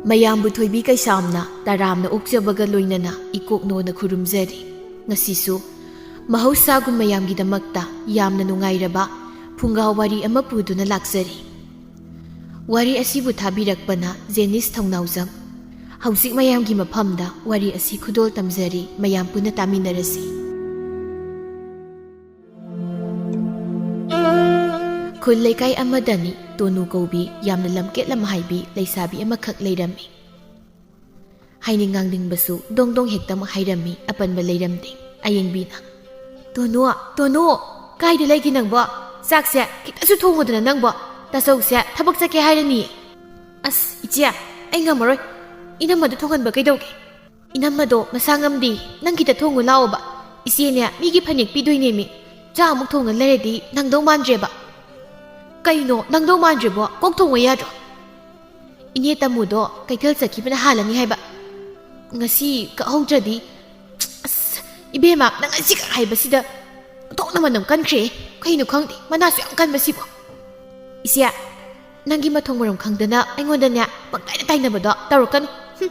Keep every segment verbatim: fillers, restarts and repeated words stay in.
ꯃꯌꯥꯝꯕꯨ ꯊꯣꯏꯕꯤ ꯀꯩꯁꯥꯝꯅ ꯇꯔꯥꯝꯅ ꯑꯣꯛꯆꯕꯒ ꯂꯣꯏꯅꯅ ꯏꯀꯣꯛꯅꯣꯅ ꯈꯨꯔꯨꯝꯖꯔꯤ꯫ ꯉꯁꯤꯁꯨ ꯃꯍꯧꯁꯥꯒꯨꯝ ꯃꯌꯥꯝꯒꯤꯗꯃꯛꯇ ꯌꯥꯝꯅ ꯅꯨꯡꯉꯥꯏꯔꯕ ꯐꯨꯡꯒꯥ ꯋꯥꯔꯤ ꯑꯃ ꯄꯨꯗꯨꯅ ꯂꯥꯛꯆꯔꯤ꯫ ꯋꯥꯔꯤ ꯑꯁꯤꯕꯨ ꯊꯥꯕꯤꯔꯛꯄꯅ ꯖꯦꯅꯤꯁ ꯊꯧꯅꯥꯎꯖꯝ꯫ ꯍꯧꯖꯤꯛ ꯃꯌꯥꯝꯒꯤ ꯃꯐꯝꯗ ꯋꯥꯔꯤ ꯑꯁꯤ ꯈꯨꯗꯣꯜ ꯇꯝꯖꯔꯤ, ꯃꯌꯥꯝ ꯄꯨꯟꯅ ꯇꯥꯃꯤꯟꯅꯔꯁꯤ꯫ ꯈꯨꯜ ꯂꯩꯀꯥꯏ ꯑꯃꯗꯅꯤ ꯇꯣꯅꯨ ꯀꯧꯕꯤ ꯌꯥꯝꯅ ꯂꯝꯀꯦꯠ ꯂꯝꯍꯥꯏꯕꯤ ꯂꯩꯁꯥꯕꯤ ꯑꯃꯈꯛ ꯂꯩꯔꯝꯃꯤ꯫ ꯍꯥꯏꯅꯤꯡ ꯉꯥꯡꯅꯤꯡꯕꯁꯨ ꯗꯣꯡ ꯗꯣꯡ ꯍꯦꯛꯇꯃꯛ ꯍꯥꯏꯔꯝꯃꯤ, ꯑꯄꯟꯕ ꯂꯩꯔꯝꯗꯦ꯫ ꯑꯌꯦꯡꯕꯤꯅ, "ꯇꯣꯅꯨ, ꯇꯣꯅꯨ, ꯀꯥꯏꯗ ꯂꯩꯒꯦ ꯅꯪꯕꯣ? ꯆꯥꯛꯁꯦ ꯈꯤꯇꯁꯨ ꯊꯣꯡꯉꯨꯗꯅ ꯅꯪꯕꯣ꯫ ꯇꯥꯆꯧꯁꯦ ꯊꯕꯛ ꯆꯠꯀꯦ ꯍꯥꯏꯔꯅꯤꯌꯦ꯫" "ꯑꯁ, ꯏꯆꯦ, ꯑꯩ ꯉꯝꯃꯔꯣꯏ꯫ ꯏꯅꯝꯃꯗꯣ ꯊꯣꯡꯍꯟꯕ ꯀꯩꯗꯧꯒꯦ?" "ꯏꯅꯝꯃꯗꯣ ꯃꯁꯥ ꯉꯝꯗꯦ, ꯅꯪ ꯈꯤꯇ ꯊꯣꯡꯉꯨ ꯂꯥꯛꯑꯣꯕ꯫ ꯏꯆꯦꯅꯦ ꯃꯤꯒꯤ ꯐꯅꯦꯛ ꯄꯤꯗꯣꯏꯅꯦꯃꯤ꯫ ꯆꯥꯛ ꯑꯃꯨꯛ ꯊꯣꯡꯉ ꯂꯩꯔꯗꯤ ꯅꯪꯗꯧ ꯃꯥꯟꯗ꯭ꯔꯦꯕ꯫" "ꯀꯩꯅꯣ ꯅꯪꯗꯧ ꯃꯥꯟꯗ꯭ꯔꯦꯕꯣ? ꯀꯣꯛ ꯊꯣꯡꯉꯨ ꯌꯥꯗ꯭ꯔꯣ?" "ꯏꯅꯦ ꯇꯥꯃꯨꯗꯣ ꯀꯩꯊꯦꯜ ꯆꯠꯈꯤꯕꯅ ꯍꯥꯜꯂꯅꯤ ꯍꯥꯏꯕ꯫ ꯉꯁꯤ ꯀꯛꯍꯧꯗ꯭ꯔꯗꯤ꯫" "ꯑꯁ, ꯏꯕꯦꯝꯃ, ꯅꯪ ꯉꯁꯤ ꯈꯛ ꯍꯥꯏꯕꯁꯤꯗ ꯑꯣꯟꯊꯣꯛꯅ ꯃꯅꯝ ꯀꯟꯈ꯭ꯔꯦ꯫ ꯀꯩꯅꯣ ꯈꯪꯗꯦ, ꯃꯅꯥꯁꯨ ꯌꯥꯝ ꯀꯟꯕꯁꯤꯕꯣ꯫" "ꯏꯆꯦ, ꯅꯪꯒꯤ ꯃꯊꯣꯡ ꯃꯔꯝ ꯈꯪꯗꯅ ꯑꯩꯉꯣꯟꯗꯅꯦ ꯄꯪꯇꯥꯏꯗ ꯇꯥꯏꯅꯕꯗꯣ ꯇꯧꯔꯛꯀꯅꯨ꯫ ꯍꯨꯝ,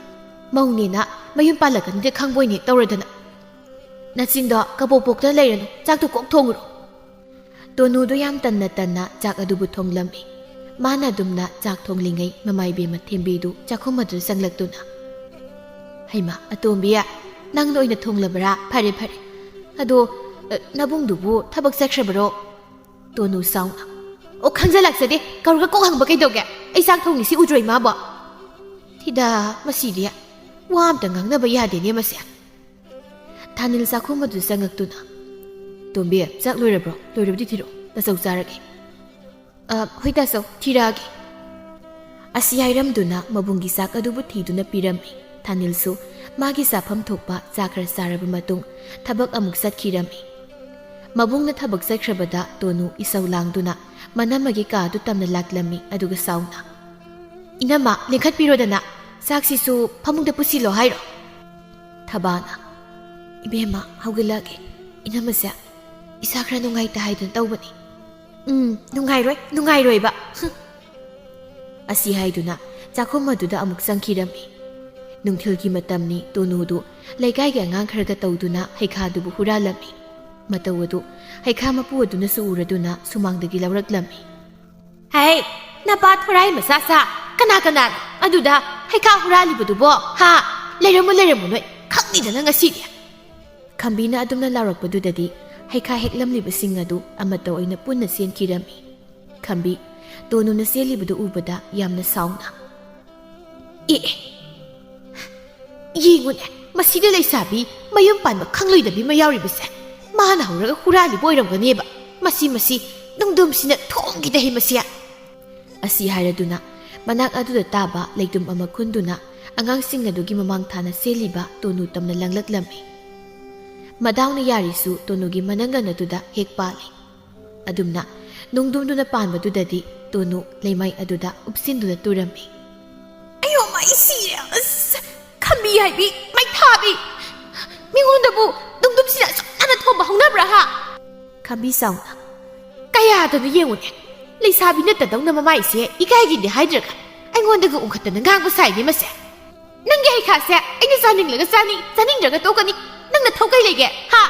ꯃꯧꯅꯦꯅ ꯃꯌꯨꯝ ꯄꯥꯜꯂꯛꯀꯅꯤꯗ ꯈꯪꯕꯣꯏꯅꯦ ꯇꯧꯔꯗꯅ꯫ ꯅꯆꯤꯟꯗꯣ ꯀꯕꯣꯛ ꯄꯣꯛꯇꯅ ꯂꯩꯔꯅꯨ, ꯆꯥꯛꯇꯣ ꯀꯣꯛ ꯊꯣꯡꯉꯨꯔꯣ꯫" ꯇꯣꯅꯨꯗꯣ ꯌꯥꯝ ꯇꯟꯅ ꯇꯟꯅ ꯆꯥꯛ ꯑꯗꯨꯕꯨ ꯊꯣꯡꯂꯝꯃꯤ꯫ ꯃꯥꯅ ꯑꯗꯨꯝꯅ ꯆꯥꯛ ꯊꯣꯡꯂꯤꯉꯩ ꯃꯃꯥ ꯏꯕꯦꯝꯃ ꯊꯦꯝꯕꯤꯗꯨ ꯆꯥꯛꯈꯨꯝ ꯑꯗꯨꯗ ꯆꯪꯂꯛꯇꯨꯅ, "ꯍꯩꯃꯥ, ꯑꯇꯣꯝꯕꯤ, ꯅꯪꯅ ꯑꯣꯏꯅ ꯊꯣꯡꯂꯕ꯭ꯔꯥ? ꯐꯔꯦ, ꯐꯔꯦ꯫ ꯑꯗꯣ, ꯑ, ꯅꯕꯨꯡꯗꯨꯕꯨ ꯊꯕꯛ ꯆꯠꯈ꯭ꯔꯕꯔꯣ?" ꯇꯣꯅꯨ ꯁꯥꯎꯅ, "ꯑꯣ, ꯈꯪꯖ ꯂꯥꯛꯆꯗꯦ꯫ ꯀꯧꯔꯒ ꯀꯣꯛ ꯍꯪꯕ ꯀꯩꯗꯧꯒꯦ? ꯑꯩ ꯆꯥꯛ ꯊꯣꯡꯉꯤꯁꯤ ꯎꯗ꯭ꯔꯣ ꯏꯃꯥꯕꯣ?" ꯊꯤꯗ, ꯃꯁꯤꯗꯤ ꯋꯥ ꯑꯝꯇ ꯉꯥꯡꯅꯕ ꯌꯥꯗꯦꯅꯦ ꯃꯁꯦ꯫ ꯊꯥꯅꯤꯜ ꯆꯥꯛꯈꯨꯝ ꯑꯗꯨ ꯆꯪꯉꯛꯇꯨꯅ, "ꯇꯣꯝꯕꯤ, ꯆꯥꯛ ꯂꯣꯏꯔꯕ꯭ꯔꯣ? ꯂꯣꯏꯔꯕꯗꯤ ꯊꯤꯔꯛꯑꯣ, ꯇꯥꯆꯧ ꯆꯥꯔꯒꯦ꯫" "ꯑ, ꯍꯣꯏ ꯇꯥꯆꯧ, ꯊꯤꯔꯛꯑꯒꯦ꯫" ꯑꯁꯤ ꯍꯥꯏꯔꯝꯗꯨꯅ ꯃꯕꯨꯡꯒꯤ ꯆꯥꯛ ꯑꯗꯨꯕꯨ ꯊꯤꯗꯨꯅ ꯄꯤꯔꯝꯃꯤ꯫ ꯊꯥꯅꯤꯜꯁꯨ ꯃꯥꯒꯤ ꯆꯥꯐꯝ ꯊꯣꯛꯄ ꯆꯥ ꯈꯔ ꯆꯥꯔꯕ ꯃꯇꯨꯡ ꯊꯕꯛ ꯑꯃꯨꯛ ꯆꯠꯈꯤꯔꯝꯃꯤ꯫ ꯃꯕꯨꯡꯅ ꯊꯕꯛ ꯆꯠꯈ꯭ꯔꯕꯗ ꯇꯣꯅꯨ ꯏꯁꯧ ꯂꯥꯡꯗꯨꯅ ꯃꯅꯝꯃꯒꯤ ꯀꯥ ꯑꯗꯨ ꯇꯝꯅ ꯂꯥꯛꯂꯝꯃꯤ, ꯑꯗꯨꯒ ꯁꯥꯎꯅ, "ꯏꯅꯝꯃ, ꯂꯦꯡꯈꯠꯄꯤꯔꯣꯗꯅ, ꯆꯥꯛꯁꯤꯁꯨ ꯐꯃꯨꯡꯗ ꯄꯨꯁꯤꯜꯂꯣ ꯍꯥꯏꯔꯣ?" ꯊꯕꯥꯅ, "ꯏꯕꯦꯝꯃ, ꯍꯧꯒꯠꯂꯛꯑꯒꯦ꯫ ꯏꯅꯝꯃꯁꯦ ꯏꯁꯥ ꯈꯔ ꯅꯨꯡꯉꯥꯏꯇ ꯍꯥꯏꯗꯨꯅ ꯇꯧꯕꯅꯤ꯫" "ꯎꯝ, ꯅꯨꯡꯉꯥꯏꯔꯣꯏ, ꯅꯨꯡꯉꯥꯏꯔꯣꯏꯕ꯫ ꯍꯨꯝ꯫" ꯑꯁꯤ ꯍꯥꯏꯗꯨꯅ ꯆꯥꯛꯈꯨꯝ ꯑꯗꯨꯗ ꯑꯃꯨꯛ ꯆꯪꯈꯤꯔꯝꯃꯤ꯫ ꯅꯨꯡꯊꯤꯜꯒꯤ ꯃꯇꯝꯅꯤ꯫ ꯇꯣꯅꯨꯗꯨ ꯂꯩꯀꯥꯏꯒꯤ ꯑꯉꯥꯡ ꯈꯔꯒ ꯇꯧꯗꯨꯅ ꯍꯩꯈꯥꯗꯨꯕꯨ ꯍꯨꯔꯥꯜꯂꯝꯃꯤ꯫ ꯃꯇꯧ ꯑꯗꯨ ꯍꯩꯈꯥ ꯃꯄꯨ ꯑꯗꯨꯅꯁꯨ ꯎꯔꯗꯨꯅ ꯁꯨꯃꯥꯡꯗꯒꯤ ꯂꯧꯔꯛꯂꯝꯃꯤ꯫ "ꯍꯩ, ꯅꯄꯥ ꯊꯣꯔꯥꯏ ꯃꯆꯥ ꯁꯥ, ꯀꯅꯥ ꯀꯅꯥꯅꯣ ꯑꯗꯨꯗ ꯍꯩꯈꯥ ꯍꯨꯔꯥꯜꯂꯤꯕꯗꯨꯕꯣ? ꯍꯥ? ꯂꯩꯔꯝꯃꯨ, ꯂꯩꯔꯝꯃꯨ ꯅꯣꯏ, ꯈꯪꯅꯤꯗꯅ ꯉꯁꯤꯗꯤ!" ꯈꯝꯕꯤꯅ ꯑꯗꯨꯝꯅ ꯂꯥꯎꯔꯛꯄꯗꯨꯗꯗꯤ ꯍꯩꯈꯥ ꯍꯦꯛꯂꯝꯂꯤꯕꯁꯤꯡ ꯑꯗꯨ ꯑꯃꯠꯇ ꯑꯣꯏꯅ ꯄꯨꯟꯅ ꯆꯦꯟꯈꯤꯔꯝꯃꯤ꯫ ꯈꯝꯕꯤ, ꯇꯣꯅꯨꯅ ꯆꯦꯜꯂꯤꯕꯗꯨ ꯎꯕꯗ ꯌꯥꯝꯅ ꯁꯥꯎꯅ, "ꯑꯦ, ꯑꯦ, ꯌꯦꯡꯉꯨꯅꯦ, ꯃꯁꯤꯗ ꯂꯩꯁꯥꯕꯤ ꯃꯌꯨꯝ ꯄꯥꯟꯕ ꯈꯪꯂꯣꯏꯗꯕꯤ ꯑꯃ ꯌꯥꯎꯔꯤꯕꯁꯦ꯫ ꯃꯥꯅ ꯍꯧꯔꯒ ꯍꯨꯔꯥꯜꯂꯤꯕ ꯑꯣꯏꯔꯝꯒꯅꯦꯕ꯫ ꯃꯁꯤ, ꯃꯁꯤ, ꯅꯨꯡꯗꯨꯝꯁꯤꯅ ꯊꯣꯡꯈꯤꯗ ꯍꯦ ꯃꯁꯤ!" ꯑꯁꯤ ꯍꯥꯏꯔꯗꯨꯅ ꯃꯅꯥꯛ ꯑꯗꯨꯗ ꯇꯥꯕ ꯂꯩꯇꯨꯝ ꯑꯃ ꯈꯨꯟꯗꯨꯅ ꯑꯉꯥꯡꯁꯤꯡ ꯑꯗꯨꯒꯤ ꯃꯃꯥꯡ ꯊꯥꯅ ꯆꯦꯜꯂꯤꯕ ꯇꯣꯅꯨ ꯇꯝꯅ ꯂꯪꯂꯛꯂꯝꯃꯤ꯫ ꯃꯗꯥꯎꯅ ꯌꯥꯔꯤꯁꯨ ꯇꯣꯅꯨꯒꯤ ꯃꯅꯪꯒꯟ ꯑꯗꯨꯗ ꯍꯦꯛ ꯄꯥꯜꯂꯤ꯫ ꯑꯗꯨꯝꯅ ꯅꯨꯡꯗꯨꯝꯗꯨꯅ ꯄꯥꯟꯕꯗꯨꯗꯗꯤ ꯇꯣꯅꯨ ꯂꯩꯃꯥꯏ ꯑꯗꯨꯗ ꯎꯞꯁꯤꯟꯗꯨꯅ ꯇꯨꯔꯝꯃꯤ꯫ "ꯑꯌꯣ, ꯃꯥꯏ ꯁꯤꯔꯦ! ꯑꯁ, ꯈꯝꯕꯤ ꯍꯥꯏꯕꯤ, ꯃꯩꯊꯥꯕꯤ! ꯃꯤꯉꯣꯟꯗꯕꯨ ꯅꯨꯡꯗꯨꯝꯁꯤꯅ ꯑꯁꯨꯛ ꯅꯥꯟꯅ ꯊꯣꯝꯕ ꯍꯧꯅꯕ꯭ꯔꯥ, ꯍꯥ?" ꯈꯝꯕꯤ ꯁꯥꯎꯅ, "ꯀꯌꯥꯗꯅꯣ ꯌꯦꯡꯉꯨꯅꯦ, ꯂꯩꯁꯥꯕꯤ ꯅꯠꯇꯗꯧꯅ ꯃꯃꯥꯏꯁꯦ ꯏꯀꯥꯏꯒꯤꯗꯦ ꯍꯥꯏꯗ꯭ꯔꯒ ꯑꯩꯉꯣꯟꯗꯒ ꯎꯡꯈꯠꯇꯅ ꯉꯥꯡꯕ ꯁꯥꯏꯅꯦ ꯃꯁꯦ꯫ ꯅꯪꯒꯤ ꯍꯩꯈꯥꯁꯦ ꯑꯩꯅ ꯆꯥꯅꯤꯡꯂꯒ ꯆꯥꯅꯤ, ꯆꯥꯅꯤꯡꯗ꯭ꯔꯒ ꯇꯣꯛꯀꯅꯤ꯫ ꯅꯪ ꯅꯊꯧ ꯀꯩ ꯂꯩꯒꯦ, ꯍꯥ?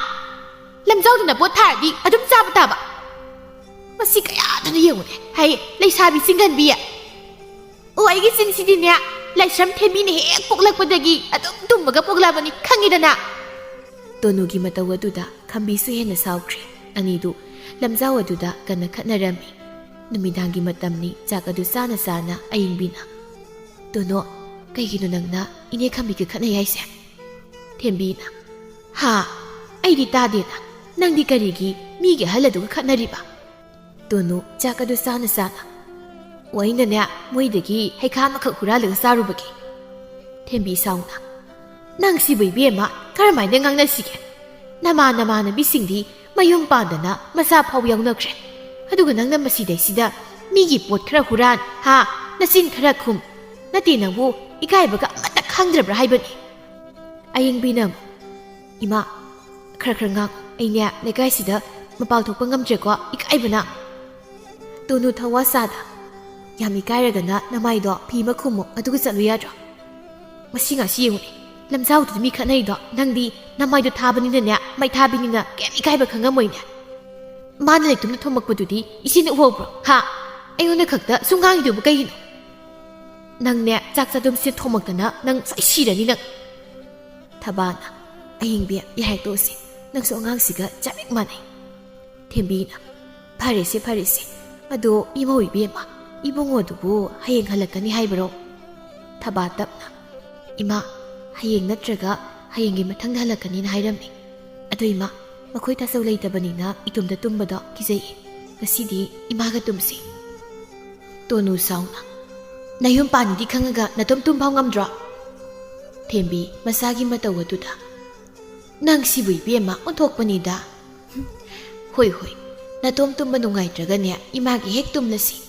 ꯂꯝꯖꯥꯎꯗꯅ ꯄꯣꯠ ꯊꯥꯔꯗꯤ ꯑꯗꯨꯝ ꯆꯥꯕ ꯇꯥꯕ꯫ ꯃꯁꯤ ꯀꯌꯥꯗꯅꯣ ꯌꯦꯡꯉꯨꯅꯦ, ꯍꯩ, ꯂꯩꯁꯥꯕꯤ ꯆꯤꯡꯒꯟꯕꯤ꯫ ꯑꯣ, ꯑꯩꯒꯤ ꯆꯤꯟꯁꯤꯗꯤꯅꯦ, ꯂꯥꯏꯁ꯭ꯔꯝ ꯊꯦꯝꯕꯤꯅ ꯍꯦꯛ ꯄꯣꯛꯂꯛꯄꯗꯒꯤ ꯑꯗꯨꯝ ꯇꯨꯝꯃꯒ ꯄꯣꯛꯂꯛꯑꯕꯅꯤ, ꯈꯪꯉꯤꯗꯅ?" ꯇꯣꯅꯨꯒꯤ ꯃꯇꯧ ꯑꯗꯨꯗ ꯈꯝꯕꯤꯁꯨ ꯍꯦꯟꯅ ꯁꯥꯎꯈ꯭ꯔꯦ꯫ ꯑꯅꯤꯗꯨ ꯂꯝꯖꯥꯎ ꯑꯗꯨꯗ ꯀꯟꯅ ꯈꯠꯅꯔꯝꯃꯤ꯫ ꯅꯨꯃꯤꯗꯥꯡꯒꯤ ꯃꯇꯝꯅꯤ꯫ ꯆꯥꯛ ꯑꯗꯨ ꯆꯥꯅ ꯆꯥꯅ ꯑꯌꯤꯡꯕꯤꯅ, "ꯇꯣꯅꯣ, ꯀꯩꯒꯤꯅꯣ ꯅꯪꯅ ꯏꯅꯦ ꯈꯝꯕꯤꯒ ꯈꯠꯅꯩ ꯍꯥꯏꯁꯦ?" ꯊꯦꯝꯕꯤꯅ, "ꯍꯥ? ꯑꯩꯗꯤ ꯇꯥꯗꯦꯅ꯫ ꯅꯪꯗꯤ ꯀꯔꯤꯒꯤ ꯃꯤꯒꯤ ꯑꯍꯜ ꯑꯗꯨꯒ ꯈꯠꯅꯔꯤꯕ?" ꯇꯣꯅꯨ ꯆꯥꯛ ꯑꯗꯨ ꯆꯥꯅ ꯆꯥꯅ, "ꯑꯣ, ꯑꯩꯅꯅꯦ, ꯃꯣꯏꯗꯒꯤ ꯍꯩꯈꯥ ꯑꯃꯈꯛ ꯍꯨꯔꯥꯜꯂꯒ ꯆꯥꯔꯨꯕꯒꯤ꯫" ꯊꯦꯝꯕꯤ ꯁꯥꯎꯅ, "ꯅꯪ ꯁꯤꯕꯨ ꯏꯕꯦꯝꯃ ꯀꯔꯝꯍꯥꯏꯅ ꯉꯥꯡꯅꯁꯤꯒꯦ? ꯅꯃꯥ ꯅꯃꯥꯟꯅꯕꯤꯁꯤꯡꯗꯤ ꯃꯌꯨꯝ ꯄꯥꯟꯗꯅ ꯃꯆꯥ ꯐꯥꯎ ꯌꯥꯎꯅꯈ꯭ꯔꯦ꯫ ꯑꯗꯨꯒ ꯅꯪꯅ ꯃꯁꯤꯗꯩꯁꯤꯗ ꯃꯤꯒꯤ ꯄꯣꯠ ꯈꯔ ꯍꯨꯔꯥꯟ, ꯍꯥ, ꯅꯆꯤꯟ ꯈꯔ ꯈꯨꯝ꯫ ꯅꯠꯇꯦ, ꯅꯪꯕꯨ ꯏꯀꯥꯏꯕꯒ ꯑꯃꯠꯇ ꯈꯪꯗ꯭ꯔꯕ꯭ꯔꯥ ꯍꯥꯏꯕꯅꯤ?" ꯑꯌꯤꯡꯕꯤꯅ ꯑꯃꯨꯛ, "ꯏꯃꯥ, ꯈꯔ ꯈꯔ ꯉꯥꯡ꯫ ꯑꯩꯅꯦ ꯂꯩꯀꯥꯏꯁꯤꯗ ꯃꯄꯥꯜ ꯊꯣꯛꯄ ꯉꯝꯗ꯭ꯔꯦꯀꯣ, ꯏꯀꯥꯏꯕꯅ꯫" ꯇꯣꯅꯨ ꯊꯋꯥ ꯁꯥꯗ, ꯌꯥꯝ ꯏꯀꯥꯏꯔꯒꯅ ꯅꯃꯥꯏꯗꯣ ꯐꯤ ꯑꯃ ꯈꯨꯝꯃꯣ, ꯑꯗꯨꯒ ꯆꯠꯂꯨ ꯌꯥꯗ꯭ꯔꯣ? ꯃꯁꯤ ꯉꯥꯁꯤ ꯌꯦꯡꯉꯨꯅꯦ, ꯂꯝꯖꯥꯎꯗꯨꯗꯤ ꯃꯤ ꯈꯠꯅꯩꯗꯣ, ꯅꯪꯗꯤ ꯅꯃꯥꯏꯗꯣ ꯊꯥꯕꯅꯤꯅꯅꯦ, ꯃꯩ ꯊꯥꯕꯤꯅꯤꯅ ꯀꯩꯝ ꯏꯀꯥꯏꯕ ꯈꯪꯉꯝꯃꯣꯏꯅꯦ꯫ ꯃꯥꯅ ꯂꯩꯇꯨꯝꯅ ꯊꯣꯝꯃꯛꯄꯗꯨꯗꯤ ꯏꯆꯦꯅ ꯎꯍꯧꯕ꯭ꯔꯣ? ꯍꯥ? ꯑꯩꯉꯣꯟꯗ ꯈꯛꯇ ꯁꯨꯝ ꯉꯥꯡꯉꯤꯗꯨꯕꯨ ꯀꯩꯒꯤꯅꯣ? ꯅꯪꯅꯦ, ꯆꯥꯛ ꯆꯥꯗꯨꯝꯁꯦ ꯊꯣꯝꯃꯛꯇꯅ ꯅꯪ ꯁꯣꯏ ꯁꯤꯔꯅꯤ ꯅꯪ꯫ ꯊꯕꯥꯅ, "ꯑꯍꯤꯡꯕꯤ, ꯌꯥꯔꯦ ꯇꯣꯛꯑꯁꯤ, ꯅꯪꯁꯨ ꯑꯉꯥꯡꯁꯤꯒ ꯆꯞ ꯍꯦꯛ ꯃꯥꯟꯅꯩ꯫" ꯊꯦꯝꯕꯤꯅ, "ꯐꯔꯦꯁꯦ, ꯐꯔꯦꯁꯦ, ꯑꯗꯣ ꯏꯃꯧ ꯏꯕꯦꯝꯃ, ꯏꯕꯨꯡꯉꯣꯗꯨꯕꯨ ꯍꯌꯦꯡ ꯍꯜꯂꯛꯀꯅꯤ ꯍꯥꯏꯕ꯭ꯔꯣ?" ꯊꯕꯥ ꯇꯞꯅ, "ꯏꯃꯥ, ꯍꯌꯦꯡ ꯅꯠꯇ꯭ꯔꯒ ꯍꯌꯦꯡꯒꯤ ꯃꯊꯪꯗ ꯍꯜꯂꯛꯀꯅꯤꯅ ꯍꯥꯏꯔꯝꯃꯤ꯫ ꯑꯗꯣ ꯏꯃꯥ, ꯃꯈꯣꯏ ꯇꯥꯆꯧ ꯂꯩꯇꯕꯅꯤꯅ ꯏꯇꯣꯝꯇ ꯇꯨꯝꯕꯗꯣ ꯀꯤꯖꯩꯌꯦ꯫ ꯉꯁꯤꯗꯤ ꯏꯃꯥꯒ ꯇꯨꯝꯁꯤ꯫" ꯇꯣꯅꯨ ꯁꯥꯎꯅ, "ꯅꯌꯨꯝ ꯄꯥꯟꯅꯤꯗꯤ ꯈꯪꯉꯒ ꯅꯇꯣꯝ ꯇꯨꯝꯐꯥꯎ ꯉꯝꯗ꯭ꯔꯣ?" ꯊꯦꯝꯕꯤ, ꯃꯁꯥꯒꯤ ꯃꯇꯧ ꯑꯗꯨꯗ, "ꯅꯪ ꯁꯤꯕꯨ ꯏꯕꯦꯝꯃ ꯑꯣꯟꯊꯣꯛꯄꯅꯤꯗ꯫ ꯍꯣꯏ, ꯍꯣꯏ, ꯅꯇꯣꯝ ꯇꯨꯝꯕ ꯅꯨꯡꯉꯥꯏꯇ꯭ꯔꯒꯅꯦ, ꯏꯃꯥꯒꯤ ꯍꯦꯛ ꯇꯨꯝꯂꯁꯤ꯫"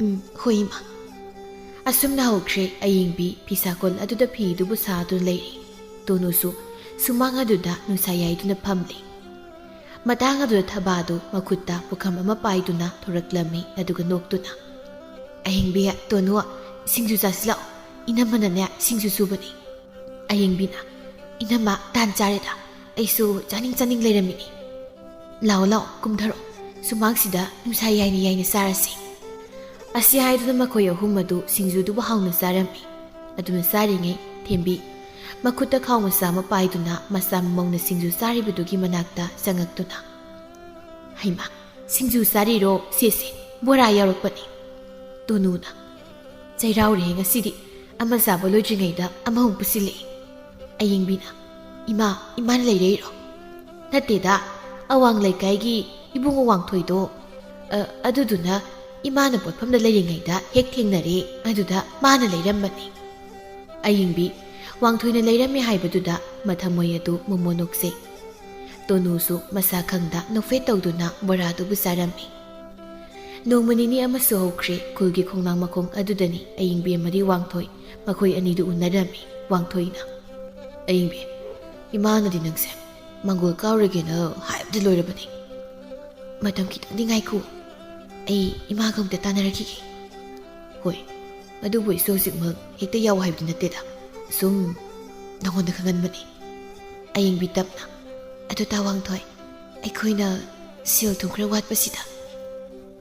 "ꯎꯝ, ꯍꯣꯏ, ꯏꯃꯥ꯫" ꯑꯁꯨꯝꯅ ꯍꯧꯈ꯭ꯔꯦ ꯑꯌꯤꯡꯕꯤ ꯐꯤꯁꯥꯀꯣꯜ ꯑꯗꯨꯗ ꯐꯤꯗꯨꯕꯨ ꯁꯥꯗꯨꯅ ꯂꯩꯔꯤ꯫ ꯇꯣꯅꯨꯁꯨ ꯁꯨꯃꯥꯡ ꯑꯗꯨꯗ ꯅꯨꯡꯁꯥ ꯌꯥꯏꯗꯨꯅ ꯐꯝꯂꯤ꯫ ꯃꯇꯥꯡ ꯑꯗꯨꯗ ꯊꯕꯥꯗꯨ ꯃꯈꯨꯠꯇ ꯄꯨꯈꯝ ꯑꯃ ꯄꯥꯏꯗꯨꯅ ꯊꯣꯔꯛꯂꯝꯃꯤ, ꯑꯗꯨꯒ ꯅꯣꯛꯇꯨꯅ, "ꯑꯍꯤꯡꯕꯤ, ꯇꯣꯅꯨ, ꯁꯤꯡꯖꯨ ꯆꯥꯁꯤꯜꯂꯛꯑꯣ꯫ ꯏꯅꯝꯃꯅꯅꯦ ꯁꯤꯡꯖꯨ ꯁꯨꯕꯅꯤ꯫" ꯑꯍꯤꯡꯕꯤꯅ, "ꯏꯅꯝꯃ, ꯇꯥꯟ ꯆꯥꯔꯦꯗ꯫ ꯑꯩꯁꯨ ꯆꯥꯅꯤꯡ ꯆꯥꯅꯤꯡ ꯂꯩꯔꯝꯃꯤꯅꯤ꯫ ꯂꯥꯛꯑꯣ, ꯂꯥꯛꯑꯣ, ꯀꯨꯝꯊꯔꯛꯑꯣ꯫ ꯁꯨꯃꯥꯡꯁꯤꯗ ꯅꯨꯡꯁꯥ ꯌꯥꯏꯅ ꯌꯥꯏꯅ ꯆꯥꯔꯁꯤ꯫" ꯑꯁꯤ ꯍꯥꯏꯗꯨꯅ ꯃꯈꯣꯏ ꯑꯍꯨꯝ ꯑꯗꯨ ꯁꯤꯡꯖꯨꯗꯨꯕꯨ ꯍꯥꯎꯅ ꯆꯥꯔꯝꯃꯤ꯫ ꯑꯗꯨꯅ ꯆꯥꯔꯤꯉꯩ ꯊꯦꯝꯕꯤ ꯃꯈꯨꯠꯇ ꯈꯥꯎ ꯃꯆꯥ ꯑꯃ ꯄꯥꯏꯗꯨꯅ ꯃꯆꯥ ꯃꯃꯧꯅ ꯁꯤꯡꯖꯨ ꯆꯥꯔꯤꯕꯗꯨꯒꯤ ꯃꯅꯥꯛꯇ ꯆꯪꯉꯛꯇꯨꯅ, "ꯍꯩꯃꯥ, ꯁꯤꯡꯖꯨ ꯆꯥꯔꯤꯔꯣ? ꯁꯦ, ꯁꯦ, ꯕꯣꯔꯥ ꯌꯥꯎꯔꯛꯄꯅꯤ꯫" ꯇꯣꯅꯨꯅ, "ꯆꯩꯔꯥꯎꯔꯦꯍꯦ ꯉꯁꯤꯗꯤ, ꯑꯃ ꯆꯥꯕ ꯂꯣꯏꯗ꯭ꯔꯤꯉꯩꯗ ꯑꯃꯃꯨꯛ ꯄꯨꯁꯤꯜꯂꯛꯏ꯫" ꯑꯌꯤꯡꯕꯤꯅ, "ꯏꯃꯥ, ꯏꯃꯥꯅ ꯂꯩꯔꯛꯏꯔꯣ?" "ꯅꯠꯇꯦꯗ, ꯑꯋꯥꯡ ꯂꯩꯀꯥꯏꯒꯤ ꯏꯕꯨꯡꯉꯣ ꯋꯥꯡꯊꯣꯏꯗꯣ, ꯑ, ꯑꯗꯨꯗꯨꯅ ꯏꯃꯥꯅ ꯄꯣꯠꯐꯝꯗ ꯂꯩꯔꯤꯉꯩꯗ ꯍꯦꯛ ꯊꯦꯡꯅꯔꯦ, ꯑꯗꯨꯗ ꯃꯥꯅ ꯂꯩꯔꯝꯕꯅꯤ꯫" ꯑꯌꯤꯡꯕꯤ ꯋꯥꯡꯊꯣꯏꯅ ꯂꯩꯔꯝꯃꯦ ꯍꯥꯏꯕꯗꯨꯗ ꯃꯊꯃꯣꯏ ꯑꯗꯨ ꯃꯣꯃꯣ ꯅꯣꯛꯆꯩ꯫ ꯇꯣꯅꯨꯁꯨ ꯃꯁꯥ ꯈꯪꯗ ꯅꯣꯛꯐꯦꯠ ꯇꯧꯗꯨꯅ ꯕꯣꯔꯥꯗꯨꯕꯨ ꯆꯥꯔꯝꯃꯤ꯫ ꯅꯣꯡꯃ ꯅꯤꯅꯤ ꯑꯃꯁꯨ ꯍꯧꯈ꯭ꯔꯦ꯫ ꯈꯨꯜꯒꯤ ꯈꯣꯡꯅꯥꯡ ꯃꯈꯣꯡ ꯑꯗꯨꯗꯅꯤ ꯑꯌꯤꯡꯕꯤ ꯑꯃꯗꯤ ꯋꯥꯡꯊꯣꯏ, ꯃꯈꯣꯏ ꯑꯅꯤꯗꯨ ꯎꯅꯔꯝꯃꯤ꯫ ꯋꯥꯡꯊꯣꯏꯅ, "ꯑꯌꯤꯡꯕꯤ, ꯏꯃꯥꯅꯗꯤ ꯅꯪꯁꯦ ꯃꯪꯒꯣꯜ ꯀꯥꯎꯔꯒꯦꯅ ꯍꯥꯏꯕꯗ ꯂꯣꯏꯔꯕꯅꯤ꯫ ꯃꯇꯝ ꯈꯤꯇꯪꯗꯤ ꯉꯥꯏꯈꯣ, ꯑꯩ ꯏꯃꯥꯒ ꯑꯃꯨꯛꯇ ꯇꯥꯟꯅꯔꯛꯈꯤꯒꯦ꯫" ꯍꯣꯏ, ꯑꯗꯨꯕꯨ ꯑꯩꯁꯨ ꯍꯧꯖꯤꯛꯃꯛ ꯍꯦꯛꯇ ꯌꯥꯎ ꯍꯥꯏꯕꯗꯤ ꯅꯠꯇꯦꯗ꯫ ꯁꯨꯝ ꯅꯉꯣꯟꯗ ꯈꯪꯍꯟꯕꯅꯤ꯫ ꯑꯌꯦꯡꯕꯤ ꯇꯞꯅ, "ꯑꯗꯨ ꯇꯥ ꯋꯥꯡꯊꯣꯏ, ꯑꯩꯈꯣꯏꯅ ꯁꯦꯜ ꯊꯨꯝ ꯈꯔ ꯋꯥꯠꯄꯁꯤꯗ,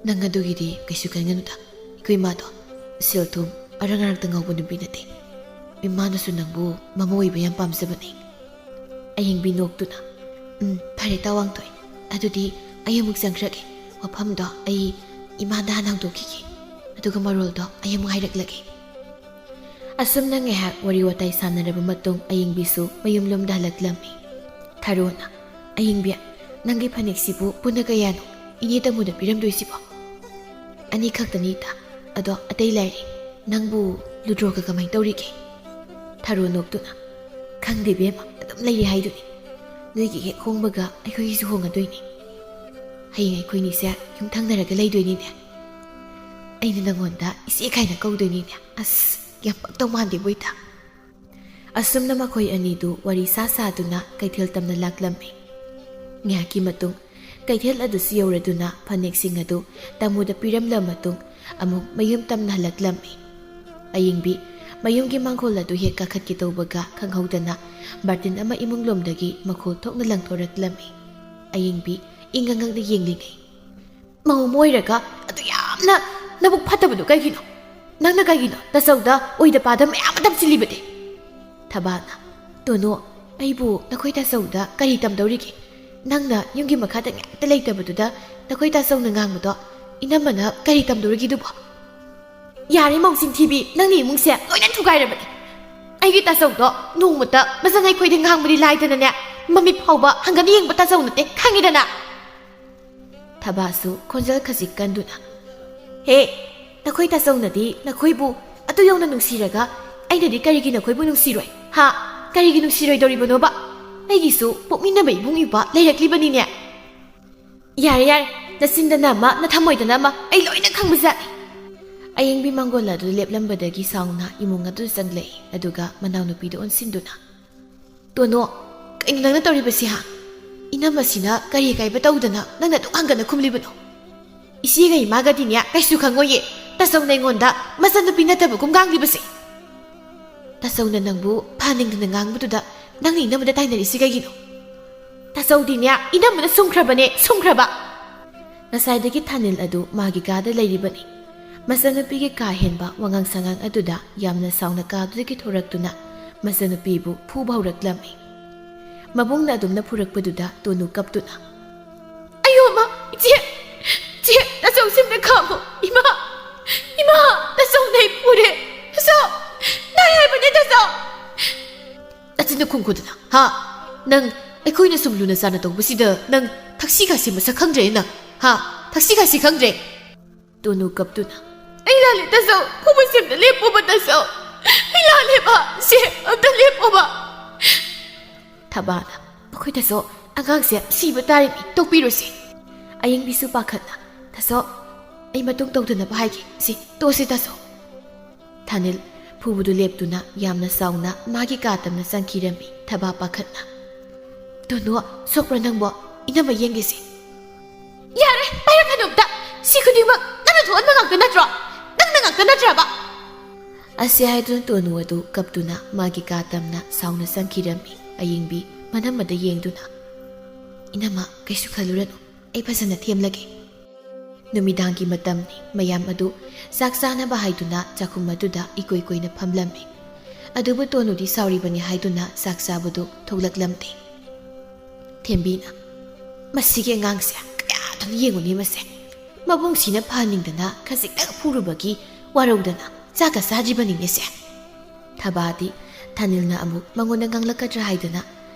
ꯅꯪ ꯑꯗꯨꯒꯤꯗꯤ ꯀꯩꯁꯨ ꯈꯟꯒꯅꯨꯗ꯫ ꯑꯩꯈꯣꯏ ꯏꯃꯥꯗꯣ ꯁꯦꯜ ꯊꯨꯝ ꯑꯔꯪ ꯑꯔꯛꯇ ꯉꯥꯎꯕ ꯅꯨꯄꯤ ꯅꯠꯇꯦ꯫ ꯏꯃꯥꯅꯁꯨ ꯅꯪꯕꯨ ꯃꯃꯧ ꯑꯣꯏꯕ ꯌꯥꯝ ꯄꯥꯝꯖꯕꯅꯤ"꯫ ꯑꯌꯦꯡꯕꯤ ꯅꯣꯛꯇꯨꯅ, "ꯎꯝ, ꯐꯔꯦ ꯇꯥ ꯋꯥꯡꯊꯣꯏ, ꯑꯗꯨꯗꯤ ꯑꯩ ꯑꯃꯨꯛ ꯆꯪꯈ꯭ꯔꯒꯦ꯫ ꯋꯥꯐꯝꯗꯣ ꯑꯩ ꯏꯃꯥꯗ ꯍꯥꯟꯅ ꯍꯧꯗꯣꯛꯈꯤꯒꯦ, ꯑꯗꯨꯒ ꯃꯔꯣꯜꯗꯣ ꯑꯩ ꯑꯃꯨꯛ ꯍꯥꯏꯔꯛꯂꯒꯦ"꯫ ꯑꯁꯨꯝꯅ ꯉꯥꯏꯍꯥꯛ ꯋꯥꯔꯤ ꯋꯥꯇꯥꯏ ꯁꯥꯟꯅꯔꯕ ꯃꯇꯨꯡ ꯑꯌꯦꯡꯕꯤꯁꯨ ꯃꯌꯨꯝꯂꯣꯝꯗ ꯍꯜꯂꯛꯂꯝꯃꯤ꯫ ꯊꯥꯔꯣꯅ, "ꯑꯌꯦꯡꯕꯤ, ꯅꯪꯒꯤ ꯐꯅꯦꯛꯁꯤꯕꯨ ꯄꯨꯟꯅ ꯀꯌꯥꯅꯣ ꯏꯅꯦ ꯇꯥꯃꯣꯗ ꯄꯤꯔꯝꯗꯣꯏꯁꯤꯕꯣ?" "ꯑꯅꯤ ꯈꯛꯇꯅꯤ ꯏꯇꯥ, ꯑꯗꯣ ꯑꯇꯩ ꯂꯥꯏꯔꯤ꯫ ꯅꯪꯕꯨ ꯂꯨꯗ꯭ꯔꯣꯒ ꯀꯃꯥꯏ ꯇꯧꯔꯤꯒꯦ?" ꯊꯥꯔꯣ ꯅꯣꯛꯇꯨꯅ, "ꯈꯪꯗꯦ ꯏꯕꯦꯝꯃ, ꯑꯗꯨꯝ ꯂꯩꯔꯤ ꯍꯥꯏꯗꯨꯅꯤ꯫ ꯅꯣꯏꯒꯤ ꯍꯦꯛ ꯍꯣꯡꯕꯒ ꯑꯩꯈꯣꯏꯒꯤꯁꯨ ꯍꯣꯡꯉꯗꯣꯏꯅꯤ꯫ ꯍꯌꯦꯡ ꯑꯩꯈꯣꯏꯅꯤꯁꯦ ꯌꯨꯝꯊꯪꯅꯔꯒ ꯂꯩꯗꯣꯏꯅꯤꯅꯦ꯫ ꯑꯩꯅ ꯅꯪꯉꯣꯟꯗ ꯏꯆꯦ ꯀꯥꯏꯅ ꯀꯧꯗꯣꯏꯅꯤꯅꯦ꯫ ꯑꯁ, ꯌꯥꯝ ꯄꯛꯇꯧ ꯃꯥꯟꯗꯦꯕꯣ ꯏꯇꯥ"꯫ ꯑꯁꯨꯝꯅ ꯃꯈꯣꯏ ꯑꯅꯤꯗꯨ ꯋꯥꯔꯤ ꯁꯥ ꯁꯥꯗꯨꯅ ꯀꯩꯊꯦꯜ ꯇꯝꯅ ꯂꯥꯛꯂꯝꯃꯤ꯫ ꯉꯥꯏꯍꯥꯛꯀꯤ ꯃꯇꯨꯡ ꯀꯩꯊꯦꯜ ꯑꯗꯨꯁꯨ ꯌꯧꯔꯗꯨꯅ ꯐꯅꯦꯛꯁꯤꯡ ꯑꯗꯨ ꯇꯥꯃꯣꯗ ꯄꯤꯔꯝꯂ ꯃꯇꯨꯡ ꯑꯃꯨꯛ ꯃꯌꯨꯝ ꯇꯝꯅ ꯍꯜꯂꯛꯂꯝꯃꯤ꯫ ꯑꯌꯦꯡꯕꯤ ꯃꯌꯨꯝꯒꯤ ꯃꯥꯡꯒꯣꯜ ꯑꯗꯨ ꯍꯦꯛ ꯀꯥꯈꯠꯀꯦ ꯇꯧꯕꯒ ꯈꯪꯍꯧꯗꯅ ꯕꯥꯔꯇꯤꯟ ꯑꯃ ꯏꯃꯨꯡꯂꯣꯝꯗꯒꯤ ꯃꯈꯣꯜ ꯊꯣꯛꯅ ꯂꯪꯊꯣꯔꯛꯂꯝꯃꯤ꯫ ꯑꯌꯦꯡꯕꯤ ꯏꯪꯉꯪꯉꯛꯅ ꯌꯦꯡꯂꯤꯉꯩ, "ꯃꯧ ꯑꯃ ꯑꯣꯏꯔꯒ ꯑꯗꯨ ꯌꯥꯝꯅ ꯅꯕꯨꯛ ꯐꯠꯇꯕꯗꯨ ꯀꯩꯒꯤꯅꯣ? ꯅꯪꯅ ꯀꯩꯒꯤꯅꯣ ꯇꯥꯆꯧꯗ ꯑꯣꯏꯗ ꯄꯥꯗ ꯃꯌꯥꯝ ꯑꯃ ꯇꯝꯁꯤꯜꯂꯤꯕꯗꯤ?" ꯊꯕꯥꯅ, "ꯇꯣꯅꯣ, ꯑꯩꯕꯨ ꯅꯈꯣꯏ ꯇꯥꯆꯧꯗ ꯀꯔꯤ ꯇꯝꯗꯧꯔꯤꯒꯦ? ꯅꯪꯅ ꯌꯨꯝꯒꯤ ꯃꯈꯥꯗ ꯉꯥꯛꯇ ꯂꯩꯇꯕꯗꯨꯗ ꯅꯈꯣꯏ ꯇꯥꯆꯧꯅ ꯉꯥꯡꯕꯗꯣ ꯏꯅꯝꯃꯅ ꯀꯔꯤ ꯇꯝꯗꯧꯔꯤꯒꯦ ꯑꯗꯨꯕꯣ?" "ꯌꯥꯔꯦ ꯃꯧꯁꯤꯡ ꯊꯤꯕꯤ, ꯅꯪꯅ ꯏꯃꯨꯡꯁꯦ ꯂꯣꯏꯅ ꯊꯨꯒꯥꯏꯔꯕꯅꯦ꯫ ꯑꯩꯒꯤ ꯇꯥꯆꯧꯗꯣ ꯅꯣꯡꯃꯇ ꯃꯆꯥꯅ ꯑꯩꯈꯣꯏꯗ ꯉꯥꯡꯕꯗꯤ ꯂꯥꯏꯗꯅꯅꯦ, ꯃꯃꯤꯠ ꯐꯥꯎꯕ ꯍꯪꯒꯟ ꯌꯦꯡꯕ ꯇꯥꯆꯧ ꯅꯠꯇꯦ, ꯈꯪꯉꯤꯗꯅ"꯫ ꯊꯕꯥꯁꯨ ꯈꯣꯟꯖꯦꯜ ꯈꯖꯤꯛ ꯀꯟꯗꯨꯅ, "ꯍꯦ, ꯅꯈꯣꯏ ꯇꯥꯆꯧꯅꯗꯤ ꯅꯈꯣꯏꯕꯨ ꯑꯗꯨ ꯌꯧꯅ ꯅꯨꯡꯁꯤꯔꯒ ꯑꯩꯅꯗꯤ ꯀꯔꯤꯒꯤ ꯅꯈꯣꯏꯕꯨ ꯅꯨꯡꯁꯤꯔꯣꯏ? ꯍꯥ? ꯀꯔꯤꯒꯤ ꯅꯨꯡꯁꯤꯔꯣꯏꯗꯧꯔꯤꯕꯅꯣꯕ? ꯑꯩꯒꯤꯁꯨ ꯄꯣꯛꯃꯤꯟꯅꯕ ꯏꯕꯨꯡ ꯏꯄ꯭ꯋꯥ ꯂꯩꯔꯛꯂꯤꯕꯅꯤꯅꯦ"꯫ "ꯌꯥꯔꯦ, ꯌꯥꯔꯦ, ꯅꯆꯤꯟꯗꯅ ꯑꯃ, ꯅꯊꯃꯣꯏꯗꯅ ꯑꯃ, ꯑꯩ ꯂꯣꯏꯅ ꯈꯪꯕꯖꯥꯠꯅꯤ"꯫ ꯑꯌꯦꯡꯕꯤ ꯃꯥꯡꯒꯣꯜ ꯑꯗꯨ ꯂꯦꯞꯂꯝꯕꯗꯒꯤ ꯁꯥꯎꯅ ꯏꯃꯨꯡ ꯑꯗꯨ ꯆꯪꯂꯛꯏ, ꯑꯗꯨꯒ ꯃꯅꯥꯎꯅꯨꯄꯤꯗ ꯑꯣꯟꯁꯤꯟꯗꯨꯅ, "ꯇꯣꯅꯣ, ꯀꯩꯅꯣ ꯅꯪꯅ ꯇꯧꯔꯤꯕꯁꯤ, ꯍꯥ? ꯏꯅꯝꯃꯁꯤꯅ ꯀꯔꯤ ꯑꯀꯥꯏꯕ ꯇꯧꯗꯅ ꯅꯪꯅ ꯑꯗꯨꯛ ꯍꯪꯒꯅ ꯈꯨꯝꯂꯤꯕꯅꯣ? ꯏꯆꯦꯒ ꯏꯃꯥꯒꯗꯤꯅꯦ ꯀꯩꯁꯨ ꯈꯪꯉꯣꯏꯌꯦ꯫ ꯇꯥꯆꯧꯅ ꯑꯩꯉꯣꯟꯗ ꯃꯆꯟꯅꯨꯄꯤ ꯅꯠꯇꯕꯒꯨꯝ ꯉꯥꯡꯂꯤꯕꯁꯦ? ꯇꯥꯆꯧꯅ ꯅꯪꯕꯨ ꯐꯍꯟꯅꯤꯡꯗꯅ ꯉꯥꯡꯕꯗꯨꯗ ꯅꯪꯅ ꯏꯅꯝꯃꯗ ꯇꯥꯏꯅꯔꯤꯁꯤ ꯀꯩꯒꯤꯅꯣ? ꯇꯥꯆꯧꯗꯤꯅꯦ, ꯏꯅꯝꯃꯅ ꯁꯨꯝꯈ꯭ꯔꯕꯅꯦ, ꯁꯨꯝꯈ꯭ꯔꯕ꯫ ꯉꯁꯥꯏꯗꯒꯤ ꯊꯥꯅꯤꯜ ꯑꯗꯨ ꯃꯥꯒꯤ ꯀꯥꯗ ꯂꯩꯔꯤꯕꯅꯤ꯫ ꯃꯆꯟꯅꯨꯄꯤꯒꯤ ꯀꯥ ꯍꯦꯟꯕ ꯋꯥꯉꯥꯡ ꯁꯉꯥꯡ ꯑꯗꯨꯗ ꯌꯥꯝꯅ ꯁꯥꯎꯅ ꯀꯥꯗꯨꯗꯒꯤ ꯊꯣꯔꯛꯇꯨꯅ ꯃꯆꯟꯅꯨꯄꯤꯕꯨ ꯐꯨꯕ ꯍꯧꯔꯛꯂꯝꯃꯤ꯫ ꯃꯕꯨꯡꯅ ꯑꯗꯨꯝꯅ ꯐꯨꯔꯛꯄꯗꯨꯗ ꯇꯣꯅꯨ ꯀꯞꯇꯨꯅ, "ꯑꯌꯣ ꯃꯥ, ꯏꯆꯦ, ꯏꯆꯦ, ꯇꯥꯆꯧ ꯁꯤꯝꯇ ꯈꯥꯝꯃꯣ, ꯏꯃꯥ, ꯏꯃꯥ, ꯇꯥꯆꯧꯅ ꯑꯩ ꯐꯨꯔꯦ, ꯇꯥꯆꯧ, ꯅꯥꯏ ꯍꯥꯏꯕꯅꯦ ꯇꯥꯆꯧ!" ꯅꯆꯤꯟꯗ ꯈꯨꯝꯈꯨꯗꯅ, ꯍꯥ? ꯅꯪ ꯑꯩꯈꯣꯏꯅ ꯁꯨꯝ ꯂꯨꯅ ꯆꯥꯟꯅ ꯇꯧꯕꯁꯤꯗ ꯅꯪ ꯊꯛꯁꯤ ꯈꯥꯁꯤ ꯃꯁꯛ ꯈꯪꯗ꯭ꯔꯦ ꯅꯪ, ꯍꯥ? ꯊꯛꯁꯤ ꯈꯥꯁꯤ ꯈꯪꯗ꯭ꯔꯦ꯫ ꯇꯣꯅꯨ ꯀꯞꯇꯨꯅ, "ꯑꯩ ꯂꯥꯜꯂꯦ ꯇꯥꯆꯧ, ꯐꯨꯕꯁꯦ ꯑꯝꯇ ꯂꯦꯞꯄꯣꯕ ꯇꯥꯆꯧ, ꯑꯩ ꯂꯥꯜꯂꯦꯕ, ꯁꯦ ꯑꯝꯇ ꯂꯦꯞꯄꯣꯕ!" ꯊꯕꯥꯅ, "ꯃꯈꯣꯏ ꯇꯥꯆꯧ, ꯑꯉꯥꯡꯁꯦ ꯁꯤꯕ ꯇꯥꯔꯤꯅꯤ, ꯇꯣꯛꯄꯤꯔꯣꯁꯦ!" ꯑꯌꯤꯡꯕꯤꯁꯨ ꯄꯥꯈꯠꯅ, "ꯇꯥꯆꯧ, ꯑꯩ ꯃꯇꯨꯡ ꯇꯧꯗꯅꯕ ꯍꯥꯏꯒꯦ, ꯁꯤ ꯇꯣꯛꯑꯁꯤ ꯇꯥꯆꯧ!" ꯊꯥꯅꯤꯜ ꯐꯨꯕꯗꯨ ꯂꯦꯞꯇꯨꯅ ꯌꯥꯝꯅ ꯁꯥꯎꯅ ꯃꯥꯒꯤ ꯀꯥ ꯇꯝꯅ ꯆꯪꯈꯤꯔꯝꯃꯤ ꯊꯕꯥ ꯄꯥꯈꯠꯅ꯫ "ꯇꯣꯅꯨ, ꯁꯣꯛꯄ꯭ꯔꯥ ꯅꯪꯕꯣ? ꯏꯅꯝꯃ ꯌꯦꯡꯒꯦꯁꯦ!" "ꯌꯥꯔꯦ, ꯄꯥꯏꯔꯛꯀꯅꯨ ꯑꯝꯇ! ꯁꯤ ꯈꯨꯗꯤꯡꯃꯛ ꯅꯪꯅ ꯊꯣꯛꯍꯟꯕ ꯉꯥꯛꯇ ꯅꯠꯇ꯭ꯔꯣ? ꯅꯪꯅ ꯉꯥꯛꯇ ꯅꯠꯇ꯭ꯔꯕ?" ꯑꯁꯤ ꯍꯥꯏꯗꯨꯅ ꯇꯣꯅꯨ ꯑꯗꯨ ꯀꯞꯇꯨꯅ ꯃꯥꯒꯤ ꯀꯥ ꯇꯝꯅ ꯁꯥꯎꯅ ꯆꯪꯈꯤꯔꯝꯃꯤ꯫ ꯑꯌꯤꯡꯕꯤ ꯃꯅꯝ ꯑꯗ ꯌꯦꯡꯗꯨꯅ, "ꯏꯅꯝꯃ, ꯀꯩꯁꯨ ꯈꯜꯂꯨꯔꯅꯨ, ꯑꯩ ꯐꯖꯅ ꯊꯦꯝꯂꯒꯦ꯫" ꯅꯨꯃꯤꯗꯥꯡꯒꯤ ꯃꯇꯝꯅꯤ꯫ ꯃꯌꯥꯝ ꯑꯗꯨ ꯆꯥꯛ ꯆꯥꯅꯕ ꯍꯥꯏꯗꯨꯅ ꯆꯥꯛꯈꯨꯝ ꯑꯗꯨꯗ ꯏꯀꯣꯏ ꯀꯣꯏꯅ ꯐꯝꯂꯝꯃꯤ꯫ ꯑꯗꯨꯕꯨ ꯇꯣꯅꯨꯗꯤ ꯁꯥꯎꯔꯤꯕꯅꯤ ꯍꯥꯏꯗꯨꯅ ꯆꯥꯛ ꯆꯥꯕꯗꯨ ꯊꯣꯛꯂꯛꯂꯝꯗꯦ꯫ ꯊꯦꯝꯕꯤꯅ, "ꯃꯁꯤꯒꯤ ꯑꯉꯥꯡꯁꯦ ꯀꯌꯥꯗꯅ ꯌꯦꯡꯉꯨꯅꯤ ꯃꯁꯦ꯫ ꯃꯕꯨꯡꯁꯤꯅ ꯐꯍꯟꯅꯤꯡꯗꯅ ꯈꯖꯤꯛꯇꯪ ꯐꯨꯔꯨꯕꯒꯤ ꯋꯥꯔꯧꯗꯅ ꯆꯥꯛꯀ ꯆꯥꯗ꯭ꯔꯤꯕꯅꯤꯅꯦꯁꯦ꯫" ꯊꯕꯥꯗꯤ ꯊꯥꯅꯤꯜꯅ ꯑꯃꯨꯛ ꯃꯉꯣꯟꯗ ꯉꯥꯡꯂꯛꯀꯗ꯭ꯔꯥ ꯍꯥꯏꯗꯅ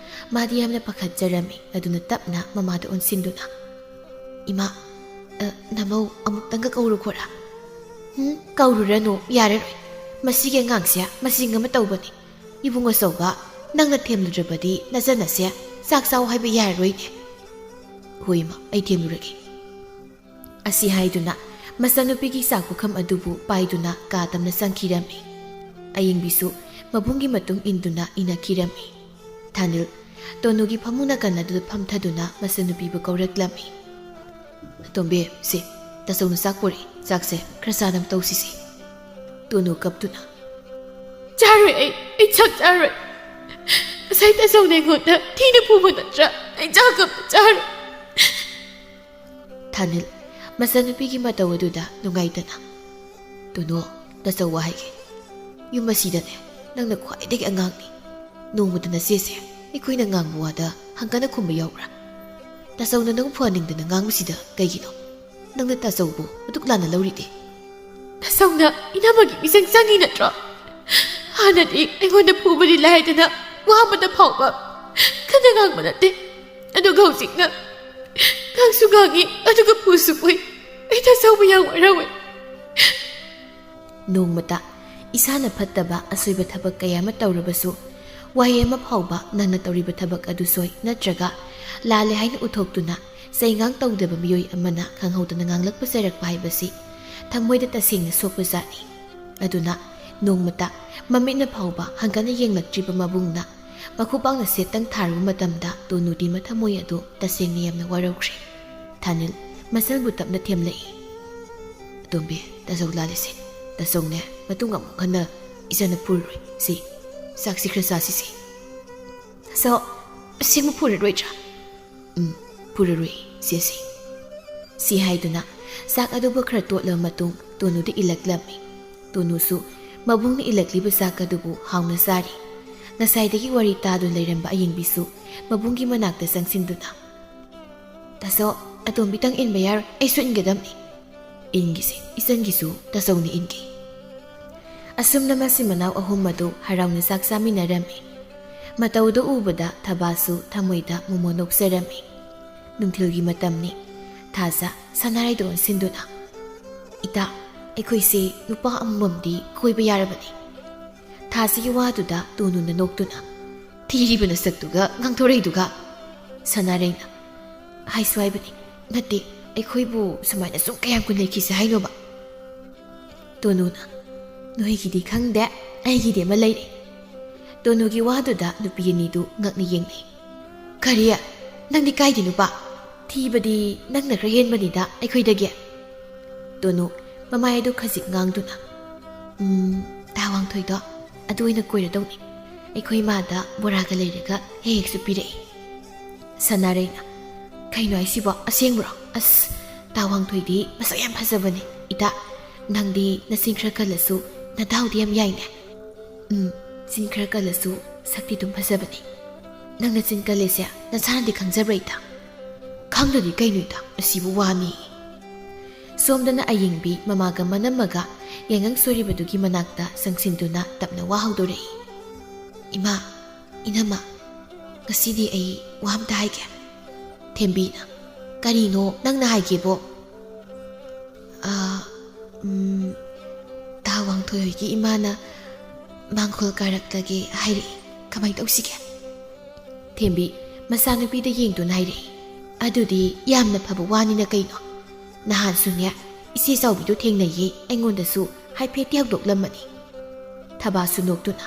ꯃꯥꯗꯤ ꯌꯥꯝꯅ ꯄꯥꯈꯠꯆꯔꯝꯃꯤ꯫ ꯑꯗꯨꯅ ꯇꯞꯅ ꯃꯃꯥꯗ ꯑꯣꯟꯁꯤꯟꯗꯨꯅ, "ꯏꯃꯥ, ꯑ, ꯅꯃꯧ ꯑꯃꯨꯛꯇꯪꯒ ꯀꯧꯔꯨꯈꯣꯔꯥ?" "ꯎꯝ, ꯀꯧꯔꯨꯔꯅꯨ, ꯌꯥꯔꯔꯣꯏ꯫ ꯃꯁꯤꯒꯤ ꯑꯉꯥꯡꯁꯦ ꯃꯆꯤꯡ ꯑꯃ ꯇꯧꯕꯅꯤ꯫ ꯏꯕꯨꯡ ꯑꯆꯧꯕ, ꯅꯪꯅ ꯊꯦꯝꯂꯨꯗ꯭ꯔꯕꯗꯤ ꯅꯆꯟ ꯑꯁꯦ ꯆꯥꯛ ꯆꯥꯎ ꯍꯥꯏꯕ ꯌꯥꯔꯔꯣꯏꯅꯦ꯫" "ꯍꯣꯏ ꯏꯃꯥ, ꯑꯩ ꯊꯦꯝꯂꯨꯔꯒꯦ꯫" ꯑꯁꯤ ꯍꯥꯏꯗꯨꯅ ꯃꯆꯥꯅꯨꯄꯤꯒꯤ ꯆꯥꯛ ꯄꯨꯈꯝ ꯑꯗꯨꯕꯨ ꯄꯥꯏꯗꯨꯅ ꯀꯥ ꯇꯝꯅ ꯆꯪꯈꯤꯔꯝꯃꯤ꯫ ꯑꯌꯤꯡꯕꯤꯁꯨ ꯃꯕꯨꯡꯒꯤ ꯃꯇꯨꯡ ꯏꯟꯗꯨꯅ ꯏꯟꯅꯈꯤꯔꯝꯃꯤ꯫ ꯊꯥꯅꯤꯜ ꯇꯣꯅꯨꯒꯤ ꯐꯃꯨꯡ ꯅꯥꯀꯟ ꯑꯗꯨꯗ ꯐꯝꯊꯗꯨꯅ ꯃꯆꯥꯅꯨꯄꯤꯕꯨ ꯀꯧꯔꯛꯂꯝꯃꯤ꯫ "ꯑꯇꯣꯝꯕꯤ, ꯁꯦ, "ꯇꯥꯆꯧꯅ ꯆꯥꯛ ꯄꯨꯔꯛꯏ, ꯆꯥꯛꯁꯦ ꯈꯔ ꯆꯥꯅꯕ ꯇꯧꯁꯤꯁꯦ"꯫ ꯇꯣꯅꯨ ꯀꯞꯇꯨꯅ, "ꯆꯥꯔꯣꯏ ꯑꯩ, ꯑꯩ ꯆꯥꯛ ꯆꯥꯔꯣꯏ꯫ ꯉꯁꯥꯏ ꯇꯥꯆꯧꯅ ꯑꯩꯉꯣꯟꯗ ꯊꯤꯅ ꯐꯨꯕ ꯅꯠꯇ꯭ꯔꯥ? ꯑꯩ ꯆꯥꯛ ꯑꯝꯇ ꯆꯥꯔꯣꯏ"꯫ ꯊꯥꯅꯤꯜ ꯃꯆꯥꯅꯨꯄꯤꯒꯤ ꯃꯇꯧ ꯑꯗꯨꯗ ꯅꯨꯡꯉꯥꯏꯇꯅ, "ꯇꯣꯅꯨ, ꯇꯥꯆꯧ ꯋꯥ ꯍꯥꯏꯒꯦ꯫ ꯌꯨꯝ ꯑꯁꯤꯗꯅꯦ ꯅꯪꯅ ꯈ꯭ꯋꯥꯏꯗꯒꯤ ꯑꯉꯥꯡꯅꯤ꯫ ꯅꯣꯡꯃꯇ ꯅꯆꯦꯁꯦ ꯑꯩꯈꯣꯏꯅ ꯉꯥꯡꯕ ꯋꯥꯗ ꯍꯪꯒꯅ ꯈꯨꯝꯕ ꯌꯥꯎꯕ꯭ꯔꯥ? ꯇꯥꯆꯧꯅ ꯅꯪ ꯐꯍꯟꯅꯤꯡꯗꯅ ꯉꯥꯡꯕꯁꯤꯗ ꯀꯩꯒꯤꯅꯣ? ꯅꯪꯅ ꯇꯥꯆꯧꯕꯨ ꯑꯗꯨꯛ ꯂꯥꯟꯅ ꯂꯧꯔꯤꯗꯤ?" "ꯇꯥꯆꯧꯅ ꯏꯅꯝꯃꯒꯤ ꯃꯤꯆꯪ ꯆꯪꯉꯤ ꯅꯠꯇ꯭ꯔꯣ? ꯍꯥꯟꯅꯗꯤ ꯑꯩꯉꯣꯟꯗ ꯐꯨꯕꯗꯤ ꯂꯥꯏꯗꯅ ꯋꯥ ꯑꯃꯗ ꯐꯥꯎꯕ ꯀꯟꯅ ꯉꯥꯡꯕ ꯅꯠꯇꯦ꯫ ꯑꯗꯨꯒ ꯍꯧꯖꯤꯛꯅ ꯉꯥꯡꯁꯨ ꯉꯥꯡꯉꯤ, ꯑꯗꯨꯒ ꯐꯨꯁꯨ ꯐꯨꯏ꯫ ꯑꯩ ꯇꯥꯆꯧꯕꯨ ꯌꯥꯝ ꯋꯥꯔꯧꯏ"꯫ ꯅꯣꯡꯃꯇ ꯏꯁꯥꯅ ꯐꯠꯇꯕ ꯑꯁꯣꯏꯕ ꯊꯕꯛ ꯀꯌꯥ ꯑꯃ ꯇꯧꯔꯕꯁꯨ, ꯋꯥꯍꯩ ꯑꯃ ꯐꯥꯎꯕ ꯅꯪꯅ ꯇꯧꯔꯤꯕ ꯊꯕꯛ ꯑꯗꯨ ꯁꯣꯏ ꯅꯠꯇ꯭ꯔꯒ ꯂꯥꯜꯂꯦ ꯍꯥꯏꯅ ꯎꯠꯊꯣꯛꯇꯨꯅ ꯆꯩꯉꯥꯡ ꯇꯧꯗꯕ ꯃꯤꯑꯣꯏ ꯑꯃꯅ ꯈꯪꯍꯧꯗꯅ ꯉꯥꯡꯂꯛꯄ ꯆꯩꯔꯛꯄ ꯍꯥꯏꯕꯁꯤ ꯊꯃꯣꯏꯗ ꯇꯁꯦꯡꯅ ꯁꯣꯛꯄ ꯖꯥꯠꯅꯤ꯫ ꯑꯗꯨꯅ ꯅꯣꯡꯃꯇ ꯃꯃꯤꯠꯅ ꯐꯥꯎꯕ ꯍꯪꯒꯠꯅ ꯌꯦꯡꯂꯛꯇ꯭ꯔꯤꯕ ꯃꯕꯨꯡꯅ ꯃꯈꯨꯄꯥꯛꯅ ꯁꯦꯠꯇꯪ ꯊꯥꯔꯨꯕ ꯃꯇꯝꯗ ꯇꯣꯅꯨꯗꯤ ꯃꯊꯃꯣꯏ ꯑꯗꯨ ꯇꯁꯦꯡꯅ ꯌꯥꯝꯅ ꯋꯥꯔꯧꯈ꯭ꯔꯦ꯫ ꯊꯥꯅꯤꯜ ꯃꯆꯜꯕꯨ ꯇꯞꯅ ꯊꯦꯝꯂꯛꯏ꯫ "ꯑꯇꯣꯝꯕꯤ, ꯇꯥꯆꯧ ꯂꯥꯜꯂꯤꯁꯦ꯫ ꯇꯥꯆꯧꯅꯦ ꯃꯇꯨꯡ ꯑꯃꯨꯛ ꯍꯟꯅ ꯏꯆꯟꯅ ꯐꯨꯔꯔꯣꯏ꯫ ꯁꯤ, ꯆꯥꯛꯁꯤ ꯈꯔ ꯆꯥꯁꯤꯁꯦ"꯫ "ꯇꯥꯆꯧ, ꯑꯁꯦꯡꯕ ꯐꯨꯔꯔꯣꯏꯗ꯭ꯔꯥ?" "ꯎꯝ, ꯐꯨꯔꯔꯣꯏ, ꯆꯦꯁꯤ"꯫ ꯁꯤ ꯍꯥꯏꯗꯨꯅ ꯆꯥꯛ ꯑꯗꯨꯕꯨ ꯈꯔ ꯇꯣꯠꯂꯕ ꯃꯇꯨꯡ ꯇꯣꯅꯨꯗ ꯏꯜꯂꯛꯂꯝꯃꯤ꯫ ꯇꯣꯅꯨꯁꯨ ꯃꯕꯨꯡꯅ ꯏꯜꯂꯛꯂꯤꯕ ꯆꯥꯛ ꯑꯗꯨꯕꯨ ꯍꯥꯎꯅ ꯆꯥꯔꯤ꯫ ꯉꯁꯥꯏꯗꯒꯤ ꯋꯥꯔꯤ ꯇꯥꯗꯨꯅ ꯂꯩꯔꯝꯕ ꯑꯌꯦꯡꯕꯤꯁꯨ ꯃꯕꯨꯡꯒꯤ ꯃꯅꯥꯛꯇ ꯆꯪꯁꯤꯟꯗꯨꯅ, "ꯇꯥꯆꯧ, ꯑꯇꯣꯝꯕꯤꯇꯪ ꯏꯟꯕ ꯌꯥꯔꯣꯏ, ꯑꯩꯁꯨ ꯏꯟꯒꯗꯕꯅꯤ"꯫ "ꯏꯟꯒꯤꯁꯦ, ꯏꯆꯟꯒꯤꯁꯨ ꯇꯥꯆꯧꯅ ꯏꯟꯒꯦ"꯫ ꯑꯁꯨꯝꯅ ꯃꯆꯤꯟ ꯃꯅꯥꯎ ꯑꯍꯨꯝ ꯑꯗꯨ ꯍꯔꯥꯎꯅ ꯆꯥꯛ ꯆꯥꯃꯤꯟꯅꯔꯝꯃꯤ꯫ ꯃꯇꯧꯗꯨ ꯎꯕꯗ ꯊꯕꯥꯁꯨ ꯊꯃꯣꯏꯗ ꯃꯣꯃꯣꯟ ꯅꯣꯛꯆꯔꯝꯃꯤ꯫ ꯅꯨꯡꯊꯤꯜꯒꯤ ꯃꯇꯝꯅꯤ꯫ ꯊꯥꯖ ꯁꯅꯥꯔꯩꯗ ꯑꯣꯟꯁꯤꯟꯗꯨꯅ, "ꯏꯇꯥ, ꯑꯩꯈꯣꯏꯁꯦ ꯅꯨꯄꯥ ꯑꯃꯃꯝꯗꯤ ꯀꯣꯏꯕ ꯌꯥꯔꯕꯅꯤ"꯫ ꯊꯥꯖꯒꯤ ꯋꯥꯗꯨꯗ ꯇꯣꯅꯨꯅ ꯅꯣꯛꯇꯨꯅ, "ꯊꯤꯔꯤꯕ ꯅꯁꯛꯇꯨꯒ ꯉꯥꯡꯊꯣꯔꯛꯏꯗꯨꯒ"꯫ ꯁꯅꯥꯔꯩꯅ, "ꯍꯥꯏꯁꯨ ꯍꯥꯏꯕꯅꯤ, ꯅꯠꯇꯦ, ꯑꯩꯈꯣꯏꯕꯨ ꯁꯨꯃꯥꯏꯅ ꯁꯨꯝ ꯀꯌꯥꯝ ꯀꯨꯏꯅ ꯂꯩꯈꯤꯁꯦ ꯍꯥꯏꯅꯣꯕ?" ꯇꯣꯅꯨꯅ, "ꯅꯣꯏꯒꯤꯗꯤ ꯈꯪꯗꯦ, ꯑꯩꯒꯤꯗꯤ ꯑꯃ ꯂꯩꯔꯦ"꯫ ꯇꯣꯅꯨꯒꯤ ꯋꯥꯗꯨꯗ ꯅꯨꯄꯤ ꯑꯅꯤꯗꯨ ꯉꯛꯅ ꯌꯦꯡꯅꯩ꯫ "ꯀꯔꯤ? ꯅꯪꯗꯤ ꯀꯥꯏꯗꯤ ꯅꯨꯄꯥ? ꯊꯤꯕꯗꯤ ꯅꯪꯅ ꯈꯔ ꯍꯦꯟꯕꯅꯤꯗ ꯑꯩꯈꯣꯏꯗꯒꯤ"꯫ ꯇꯣꯅꯨ ꯃꯃꯥꯏ ꯑꯗꯨ ꯈꯖꯤꯛ ꯉꯥꯡꯗꯨꯅ, "ꯎꯝ, ꯇꯥ ꯋꯥꯡꯊꯣꯏꯗꯣ ꯑꯗꯨ ꯑꯣꯏꯅ ꯀꯣꯏꯔꯗꯧꯅꯤ꯫ ꯑꯩꯈꯣꯏ ꯏꯃꯥꯗ ꯕꯣꯔꯥꯒ ꯂꯩꯔꯒ ꯍꯦꯛ ꯍꯦꯛꯁꯨ ꯄꯤꯔꯛꯏ꯫" ꯁꯅꯥꯔꯩꯅ, "ꯀꯩꯅꯣ ꯍꯥꯏꯁꯤꯕꯣ? ꯑꯁꯦꯡꯕ꯭ꯔꯣ? ꯑꯁ, ꯇꯥ ꯋꯥꯡꯊꯣꯏꯗꯤ ꯃꯁꯛ ꯌꯥꯝ ꯐꯖꯕꯅꯦ꯫ ꯏꯇꯥ, ꯅꯪꯗꯤ ꯅꯆꯤꯟ ꯈꯔ ꯀꯜꯂꯁꯨ ꯅꯗꯥꯎꯗꯤ ꯌꯥꯝ ꯌꯥꯏꯅꯦ꯫" "ꯎꯝ, ꯆꯤꯟ ꯈꯔ ꯀꯜꯂꯁꯨ ꯁꯛꯇꯤ ꯑꯗꯨꯝ ꯐꯖꯕꯅꯦ꯫ ꯅꯪꯅ ꯆꯤꯟ ꯀꯜꯂꯤꯁꯦ ꯅꯁꯥꯅꯗꯤ ꯈꯪꯖꯕ꯭ꯔꯥ, ꯏꯇꯥ?" "ꯈꯪꯗ꯭ꯔꯗꯤ ꯀꯩꯅꯣ, ꯏꯇꯥ? ꯑꯁꯤꯕꯨ ꯋꯥꯅꯤ꯫" ꯁꯣꯝꯗꯅ ꯑꯌꯤꯡꯕꯤ ꯃꯃꯥꯒ ꯃꯅꯝꯃꯒ ꯌꯥꯏꯉꯪ ꯁꯣꯏꯔꯤꯕꯗꯨꯒꯤ ꯃꯅꯥꯛꯇ ꯆꯪꯁꯤꯟꯗꯨꯅ ꯇꯞꯅ ꯋꯥ ꯍꯧꯗꯣꯔꯛꯏ꯫ "ꯏꯃꯥ, ꯏꯅꯝꯃ, ꯉꯁꯤꯗꯤ ꯑꯩ ꯋꯥ ꯑꯝꯇ ꯍꯥꯏꯒꯦ꯫" ꯊꯦꯝꯕꯤꯅ, "ꯀꯔꯤꯅꯣ ꯅꯪꯅ ꯍꯥꯏꯒꯦꯕꯣ?" "ꯑꯥ, ꯎꯝ, ꯇꯥ ꯋꯥꯡꯊꯣꯏ ꯍꯣꯏꯒꯤ ꯏꯃꯥꯅ ꯃꯥꯡꯒꯣꯜ ꯀꯥꯔꯛꯂꯒꯦ ꯍꯥꯏꯔꯛꯏ꯫ ꯀꯃꯥꯏ ꯇꯧꯁꯤꯒꯦ?" ꯊꯦꯝꯕꯤ ꯃꯆꯥꯅꯨꯄꯤꯗ ꯌꯦꯡꯗꯨꯅ ꯍꯥꯏꯔꯛꯏ꯫ "ꯑꯗꯨꯗꯤ ꯌꯥꯝꯅ ꯐꯕ ꯋꯥꯅꯤꯅ ꯀꯩꯅꯣ? ꯅꯍꯥꯟꯁꯨꯅꯦ, ꯏꯆꯦ ꯆꯥꯎꯕꯤꯗꯨ ꯊꯦꯡꯅꯩꯌꯦ, ꯑꯩꯉꯣꯟꯗꯁꯨ ꯍꯥꯏꯐꯦꯠꯇꯤ ꯍꯧꯗꯣꯛꯂꯝꯃꯅꯤ꯫" ꯊꯕꯥꯁꯨ ꯅꯣꯛꯇꯨꯅ,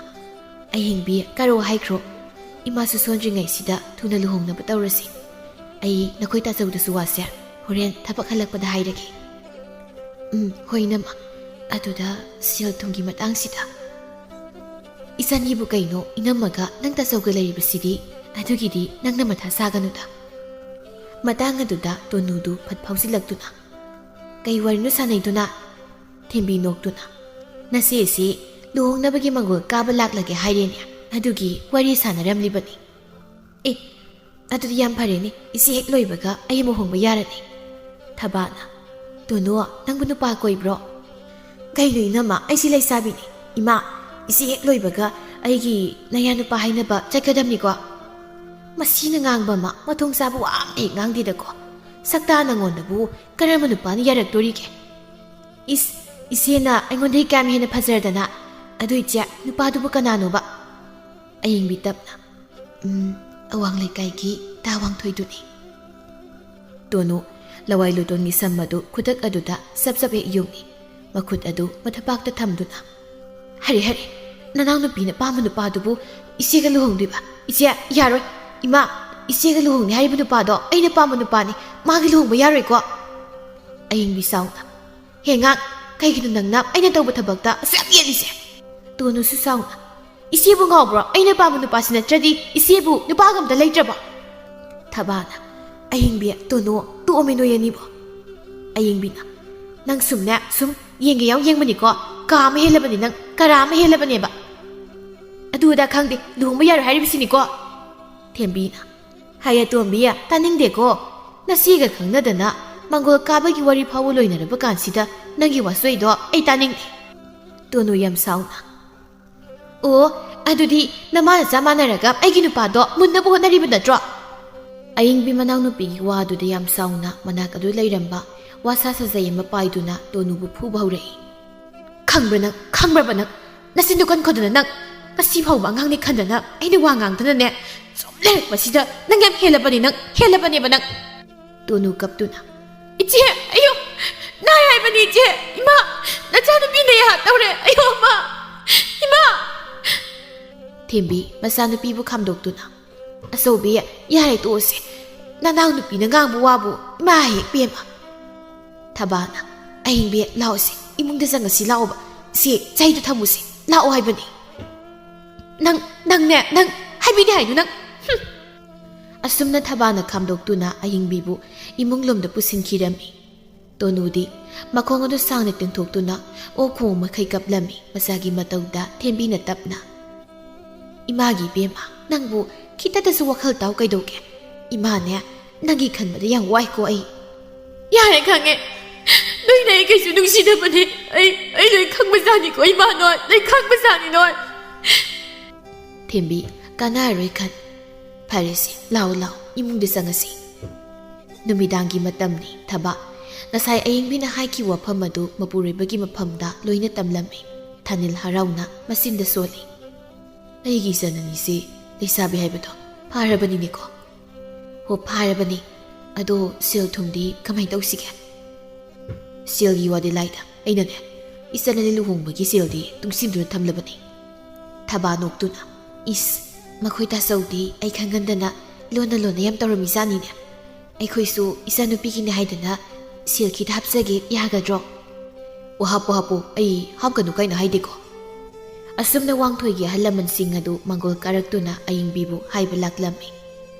"ꯑꯍꯤꯡꯕꯤ, ꯀꯔꯣ ꯍꯥꯏꯈ꯭ꯔꯣ꯫ ꯏꯃꯥꯁꯨ ꯁꯣꯟꯗ꯭ꯔꯤꯉꯩꯁꯤꯗ ꯊꯨꯅ ꯂꯨꯍꯣꯡꯅꯕ ꯇꯧꯔꯁꯤ꯫ ꯑꯩ ꯅꯈꯣꯏ ꯇꯥꯆꯧꯗꯁꯨ ꯋꯥꯁꯦ ꯍꯣꯔꯦꯟ ꯊꯕꯛ ꯍꯜꯂꯛꯄꯗ ꯍꯥꯏꯔꯒꯦ꯫" "ꯎꯝ, ꯍꯣꯏ, ꯏꯅꯝꯃ꯫ ꯑꯗꯨꯗ ꯁꯦꯜ ꯊꯨꯝꯒꯤ ꯃꯇꯥꯡꯁꯤꯗ꯫" "ꯏꯆꯟꯒꯤꯕꯨ ꯀꯩꯅꯣ, ꯏꯅꯝꯃꯒ ꯅꯪ ꯇꯥꯆꯧꯒ ꯂꯩꯔꯤꯕꯁꯤꯗꯤ? ꯑꯗꯨꯒꯤꯗꯤ ꯅꯪꯅ ꯃꯊꯥ ꯁꯥꯒꯅꯨꯗ꯫" ꯃꯇꯥꯡ ꯑꯗꯨꯗ ꯇꯣꯅꯨꯗꯨ ꯐꯠ ꯐꯥꯎꯖꯤꯜꯂꯛꯇꯨꯅ, "ꯀꯩ ꯋꯥꯔꯤꯅꯣ ꯁꯥꯟꯅꯩꯗꯨꯅ?" ꯊꯦꯝꯕꯤ ꯅꯣꯛꯇꯨꯅ, "ꯅꯆꯦꯁꯤ ꯂꯨꯍꯣꯡꯅꯕꯒꯤ ꯃꯪꯒꯣꯜ ꯀꯥꯕ ꯂꯥꯛꯂꯒꯦ ꯍꯥꯏꯔꯦꯅꯦ, ꯑꯗꯨꯒꯤ ꯋꯥꯔꯤ ꯁꯥꯟꯅꯔꯝꯂꯤꯕꯅꯤ꯫" "ꯑꯦ, ꯑꯗꯨꯗꯤ ꯌꯥꯝ ꯐꯔꯦꯅꯦ, ꯏꯆꯦ ꯍꯦꯛ ꯂꯣꯏꯕꯒ ꯑꯩ ꯑꯃꯨꯛ ꯍꯣꯡꯕ ꯌꯥꯔꯅꯤ꯫" ꯊꯕꯥꯅ, "ꯇꯣꯅꯨ, ꯅꯪꯕꯨ ꯅꯨꯄꯥ ꯀꯣꯏꯕ꯭ꯔꯣ?" "ꯀꯩꯅꯣ ꯏꯅꯝꯃ, ꯑꯩꯁꯤ ꯂꯩꯁꯥꯕꯤꯅꯤ꯫ ꯏꯃꯥ, ꯏꯆꯦ ꯍꯦꯛ ꯂꯣꯏꯕꯒ ꯑꯩꯒꯤ ꯅꯌꯥ ꯅꯨꯄꯥ ꯍꯥꯏꯅꯕ ꯆꯠꯀꯗꯕꯅꯤꯀꯣ꯫" "ꯃꯁꯤꯅ ꯉꯥꯡꯕ ꯑꯃ, ꯃꯊꯣꯡ ꯆꯥꯕ ꯋꯥ ꯑꯝꯇ ꯍꯦꯛ ꯉꯥꯡꯗꯦꯗꯀꯣ꯫ ꯁꯛꯇꯥ ꯅꯉꯣꯟꯗꯕꯨ ꯀꯔꯝꯕ ꯅꯨꯄꯥꯅ ꯌꯥꯔꯛꯇꯣꯔꯤꯒꯦ? ꯏꯁ, ꯏꯆꯦꯅ ꯑꯩꯉꯣꯟꯗꯒꯤ ꯀꯌꯥꯝ ꯍꯦꯟꯅ ꯐꯖꯔꯗꯅ? ꯑꯗꯨ ꯏꯆꯦ, ꯅꯨꯄꯥꯗꯨꯕꯨ ꯀꯅꯥꯅꯣꯕ?" ꯑꯌꯤꯡꯕꯤ ꯇꯞꯅ, "ꯎꯝ, ꯑꯋꯥꯡ ꯂꯩꯀꯥꯏꯒꯤ ꯇꯥ ꯋꯥꯡꯊꯣꯏꯗꯨꯅꯤ꯫" ꯇꯣꯅꯨ ꯂꯋꯥꯏ ꯂꯨꯇꯣꯟꯒꯤ ꯁꯝ ꯑꯗꯨ ꯈꯨꯗꯛ ꯑꯗꯨꯗ ꯁꯞ ꯁꯞ ꯍꯦꯛ ꯌꯨꯡꯏ, ꯃꯈꯨꯠ ꯑꯗꯨ ꯃꯊꯕꯥꯛꯇ ꯊꯝꯗꯨꯅ, "ꯍꯔꯦ, ꯍꯔꯦ, ꯅꯅꯥꯎꯅꯨꯄꯤꯅ ꯄꯥꯝꯕ ꯅꯨꯄꯥꯗꯨꯕꯨ ꯏꯆꯦꯒ ꯂꯨꯍꯣꯡꯗꯣꯏꯕ? ꯏꯆꯦ, ꯌꯥꯔꯣꯏ꯫ ꯏꯃꯥ, ꯏꯆꯦꯒ ꯂꯨꯍꯣꯡꯅꯤ ꯍꯥꯏꯔꯤꯕ ꯅꯨꯄꯥꯗꯣ ꯑꯩꯅ ꯄꯥꯝꯕ ꯅꯨꯄꯥꯅꯤ꯫ ꯃꯥꯒ ꯂꯨꯍꯣꯡꯕ ꯌꯥꯔꯣꯏꯀꯣ꯫" ꯑꯌꯤꯡꯕꯤ ꯁꯥꯎꯅ, ꯍꯦ ꯉꯥꯛ, ꯀꯩꯒꯤꯅꯣ ꯅꯪꯅ ꯑꯩꯅ ꯇꯧꯕ ꯊꯕꯛꯇ ꯑꯁꯨꯛ ꯌꯥꯝ ꯌꯦꯠꯂꯤꯁꯦ? ꯇꯣꯅꯨꯁꯨ ꯁꯥꯎꯅ, "ꯏꯆꯦꯕꯨ ꯉꯥꯎꯕ꯭ꯔꯣ? ꯑꯩꯅ ꯄꯥꯝꯕ ꯅꯨꯄꯥꯁꯤ ꯅꯠꯇ꯭ꯔꯗꯤ ꯏꯆꯦꯕꯨ ꯅꯨꯄꯥꯒ ꯑꯝꯇ ꯂꯩꯇ꯭ꯔꯕꯣ?" ꯊꯕꯥꯅ, "ꯑꯌꯤꯡꯕꯤ, ꯇꯣꯅꯨ, ꯇꯣꯛꯑꯝꯃꯤ ꯅꯣꯏ ꯑꯅꯤꯕꯣ?" ꯑꯌꯤꯡꯕꯤꯅ, "ꯅꯪ ꯁꯨꯝꯅꯦ, ꯁꯨꯝ ꯌꯦꯡꯒꯦ ꯌꯥꯎ ꯌꯦꯡꯕꯅꯤꯀꯣ, ꯀꯥ ꯑꯃ ꯍꯦꯜꯂꯕꯅꯤ ꯅꯪ, ꯀꯔꯥ ꯑꯃ ꯍꯦꯜꯂꯕꯅꯦꯕ꯫ ꯑꯗꯨ ꯑꯗꯥ ꯈꯪꯗꯦ, ꯂꯨꯍꯣꯡꯕ ꯌꯥꯔꯣꯏ ꯍꯥꯏꯔꯤꯕꯁꯤꯅꯤꯀꯣ꯫" ꯊꯦꯝꯕꯤꯅ, "ꯍꯥꯏ ꯑꯇꯣꯝꯕꯤ, ꯇꯥꯅꯤꯡꯗꯦꯀꯣ꯫ ꯅꯆꯦꯒ ꯈꯪꯅꯗꯅ ꯃꯪꯒꯣꯜ ꯀꯥꯕꯒꯤ ꯋꯥꯔꯤ ꯐꯥꯎꯕ ꯂꯣꯏꯅꯔꯕ ꯀꯥꯟꯁꯤꯗ ꯅꯪꯒꯤ ꯋꯥꯆꯣꯏꯗꯣ ꯑꯩ ꯇꯥꯅꯤꯡꯗꯦ꯫" ꯇꯣꯅꯨ ꯌꯥꯝ ꯁꯥꯎꯅ, "ꯑꯣ, ꯑꯗꯨꯗꯤ ꯅꯃꯥ ꯅꯆꯥ ꯃꯥꯟꯅꯔꯒ ꯑꯩꯒꯤ ꯅꯨꯄꯥꯗꯣ ꯃꯨꯟꯅꯕ ꯍꯣꯠꯅꯔꯤꯕ ꯅꯠꯇ꯭ꯔꯣ?" ꯑꯌꯤꯡꯕꯤ ꯃꯅꯥꯎꯅꯨꯄꯤꯒꯤ ꯋꯥꯗꯨꯗ ꯌꯥꯝ ꯁꯥꯎꯅ ꯃꯅꯥꯛ ꯑꯗꯨ ꯂꯩꯔꯝꯕ ꯋꯥꯁꯥ ꯁꯥꯖꯩ ꯑꯃ ꯄꯥꯏꯗꯨꯅ ꯇꯣꯅꯨꯕꯨ ꯐꯨꯕ ꯍꯧꯔꯛꯏ꯫ "ꯈꯪꯕ꯭ꯔꯥ ꯅꯪ? ꯈꯪꯕ꯭ꯔꯕ ꯅꯪ? ꯅꯆꯤꯟꯗꯨ ꯀꯟꯈꯣꯗꯅ ꯅꯪ꯫ ꯉꯁꯤ ꯐꯥꯎꯕ ꯑꯉꯥꯡꯅꯤ ꯈꯟꯗꯅ ꯑꯩꯅ ꯋꯥ ꯉꯥꯡꯗꯅꯅꯦ꯫ ꯁꯨꯝ ꯂꯩꯔꯛꯄꯁꯤꯗ ꯅꯪ ꯌꯥꯝ ꯍꯦꯜꯂꯕꯅꯤ ꯅꯪ, ꯍꯦꯜꯂꯕꯅꯦꯕ ꯅꯪ꯫" ꯇꯣꯅꯨ ꯀꯞꯇꯨꯅ, "ꯏꯆꯦ, ꯑꯌꯣ, ꯅꯥꯏ ꯍꯥꯏꯕꯅꯤ ꯏꯆꯦ꯫ ꯏꯃꯥ, ꯅꯆꯥꯅꯨꯄꯤꯅ ꯌꯥ ꯇꯧꯔꯦ꯫ ꯑꯌꯣ, ꯏꯃꯥ, ꯏꯃꯥ!" ꯊꯦꯝꯕꯤ ꯃꯆꯥꯅꯨꯄꯤꯕꯨ ꯈꯥꯝꯗꯣꯛꯇꯨꯅ, "ꯑꯆꯧꯕꯤ, ꯌꯥꯔꯦ, ꯇꯣꯛꯑꯁꯦ꯫ ꯅꯅꯥꯎ ꯅꯨꯄꯤꯅ ꯉꯥꯡꯕ ꯋꯥꯕꯨ ꯏꯃꯥ ꯍꯦꯛ ꯄꯦꯝꯃ꯫" ꯊꯕꯥꯅ, "ꯑꯍꯤꯡꯕꯤ, ꯂꯥꯛꯑꯣꯁꯦ, ꯏꯃꯨꯡꯗ ꯆꯪꯉꯁꯤ, ꯂꯥꯛꯑꯣꯕ꯫ ꯁꯦ, ꯆꯩꯗꯨ ꯊꯝꯃꯨꯁꯦ, ꯂꯥꯛꯑꯣ ꯍꯥꯏꯕꯅꯤ꯫ ꯅꯪ, ꯅꯪꯅꯦ, ꯅꯪ ꯍꯥꯏꯕꯤꯗꯦ ꯍꯥꯏꯗꯨ ꯅꯪ, ꯍꯨꯝ!" ꯑꯁꯨꯝꯅ ꯊꯕꯥꯅ ꯈꯥꯝꯗꯣꯛꯇꯨꯅ ꯑꯍꯤꯡꯕꯤꯕꯨ ꯏꯃꯨꯡꯂꯣꯝꯗ ꯄꯨꯁꯤꯟꯈꯤꯔꯝꯃꯤ꯫ ꯇꯣꯅꯨꯗꯤ ꯃꯈꯣꯡ ꯑꯗꯨ ꯁꯥꯡꯅ ꯇꯤꯡꯊꯣꯛꯇꯨꯅ ꯑꯣꯛ ꯈꯣꯡ ꯃꯈꯩ ꯀꯞꯂꯝꯃꯤ꯫ ꯃꯆꯥꯒꯤ ꯃꯇꯧꯗ ꯊꯦꯝꯕꯤꯅ ꯇꯞꯅ, "ꯏꯃꯥꯒꯤ ꯏꯕꯦꯝꯃ, ꯅꯪꯕꯨ ꯈꯤꯇꯗꯁꯨ ꯋꯥꯈꯜ ꯇꯥꯎ ꯀꯩꯗꯧꯒꯦ? ꯏꯃꯥꯅꯦ, ꯅꯪꯒꯤ ꯈꯟꯕꯗ ꯌꯥꯝ ꯋꯥꯏꯀꯣ ꯑꯩ꯫" "ꯌꯥꯔꯦ, ꯈꯪꯉꯦ꯫ ꯅꯣꯏꯅ ꯑꯩ ꯀꯩꯁꯨ ꯅꯨꯡꯁꯤꯗꯕꯅꯦ꯫ ꯑꯩ, ꯑꯩ ꯂꯣꯏ ꯈꯪꯕꯖꯥꯠꯅꯤꯀꯣ, ꯏꯃꯥ ꯅꯣꯏ꯫ ꯂꯣꯏ ꯈꯪꯕꯖꯥꯠꯅꯤ ꯅꯣꯏ꯫" ꯊꯦꯝꯕꯤ, "ꯀꯥꯟꯅꯔꯔꯣꯏ ꯈꯟ꯫ ꯐꯔꯦꯁꯦ, ꯂꯥꯛꯑꯣ, ꯂꯥꯛꯑꯣ, ꯏꯃꯨꯡꯗ ꯆꯪꯉꯁꯤ꯫" ꯅꯨꯃꯤꯗꯥꯡꯒꯤ ꯃꯇꯝꯅꯤ꯫ ꯊꯕꯥ ꯉꯁꯥꯏ ꯑꯌꯤꯡꯕꯤꯅ ꯍꯥꯏꯈꯤꯕ ꯋꯥꯐꯝ ꯑꯗꯨ ꯃꯄꯨꯔꯣꯏꯕꯒꯤ ꯃꯐꯝꯗ ꯂꯣꯏꯅ ꯇꯝꯂꯝꯃꯤ꯫ ꯊꯥꯅꯤꯜ ꯍꯔꯥꯎꯅ ꯃꯆꯤꯟꯗ ꯁꯣꯜꯂꯤ꯫ "ꯑꯩꯒꯤ ꯏꯆꯟ ꯑꯅꯤꯁꯤ ꯂꯩꯁꯥꯕꯤ ꯍꯥꯏꯕꯗꯣ ꯐꯥꯔꯕꯅꯤꯅꯦꯀꯣ꯫" "ꯍꯣ, ꯐꯥꯔꯕꯅꯤ꯫ ꯑꯗꯣ ꯁꯦꯜ ꯊꯨꯝꯗꯤ ꯀꯃꯥꯏ ꯇꯧꯁꯤꯒꯦ?" "ꯁꯦꯜꯒꯤ ꯋꯥꯗꯤ ꯂꯥꯏꯗ꯫ ꯑꯩꯅꯅꯦ, ꯏꯆꯟ ꯑꯅꯤ ꯂꯨꯍꯣꯡꯕꯒꯤ ꯁꯦꯜꯗꯤ ꯇꯨꯡꯁꯤꯟꯗꯨꯅ ꯊꯝꯂꯕꯅꯤ꯫" ꯊꯕꯥ ꯅꯣꯛꯇꯨꯅ, "ꯏꯁ, ꯃꯈꯣꯏ ꯇꯥꯆꯧꯗꯤ ꯑꯩ ꯈꯪꯍꯟꯗꯅ ꯂꯣꯟꯅ ꯂꯣꯟꯅ ꯌꯥꯝ ꯇꯧꯔꯝꯃꯤꯖꯥꯠꯅꯤꯅꯦ꯫ ꯑꯩꯈꯣꯏꯁꯨ ꯏꯆꯥꯅꯨꯄꯤꯒꯤꯅꯦ ꯍꯥꯏꯗꯅ ꯁꯦꯜ ꯈꯤꯇ ꯍꯥꯞꯆꯒꯦ, ꯌꯥꯒꯗ꯭ꯔꯣ?" "ꯑꯣ, ꯍꯥꯞꯄꯣ, ꯍꯥꯞꯄꯣ, ꯑꯩ ꯍꯥꯞꯀꯅꯨ ꯀꯥꯏꯅ ꯍꯥꯏꯗꯦꯀꯣ"꯫ ꯑꯁꯨꯝꯅ ꯋꯥꯡꯊꯣꯏꯒꯤ ꯑꯍꯜ ꯂꯃꯟꯁꯤꯡ ꯑꯗꯨ ꯃꯪꯒꯣꯜ ꯀꯥꯔꯛꯇꯨꯅ ꯑꯌꯤꯡꯕꯤꯕꯨ ꯍꯥꯏꯕ ꯂꯥꯛꯂꯝꯃꯤ꯫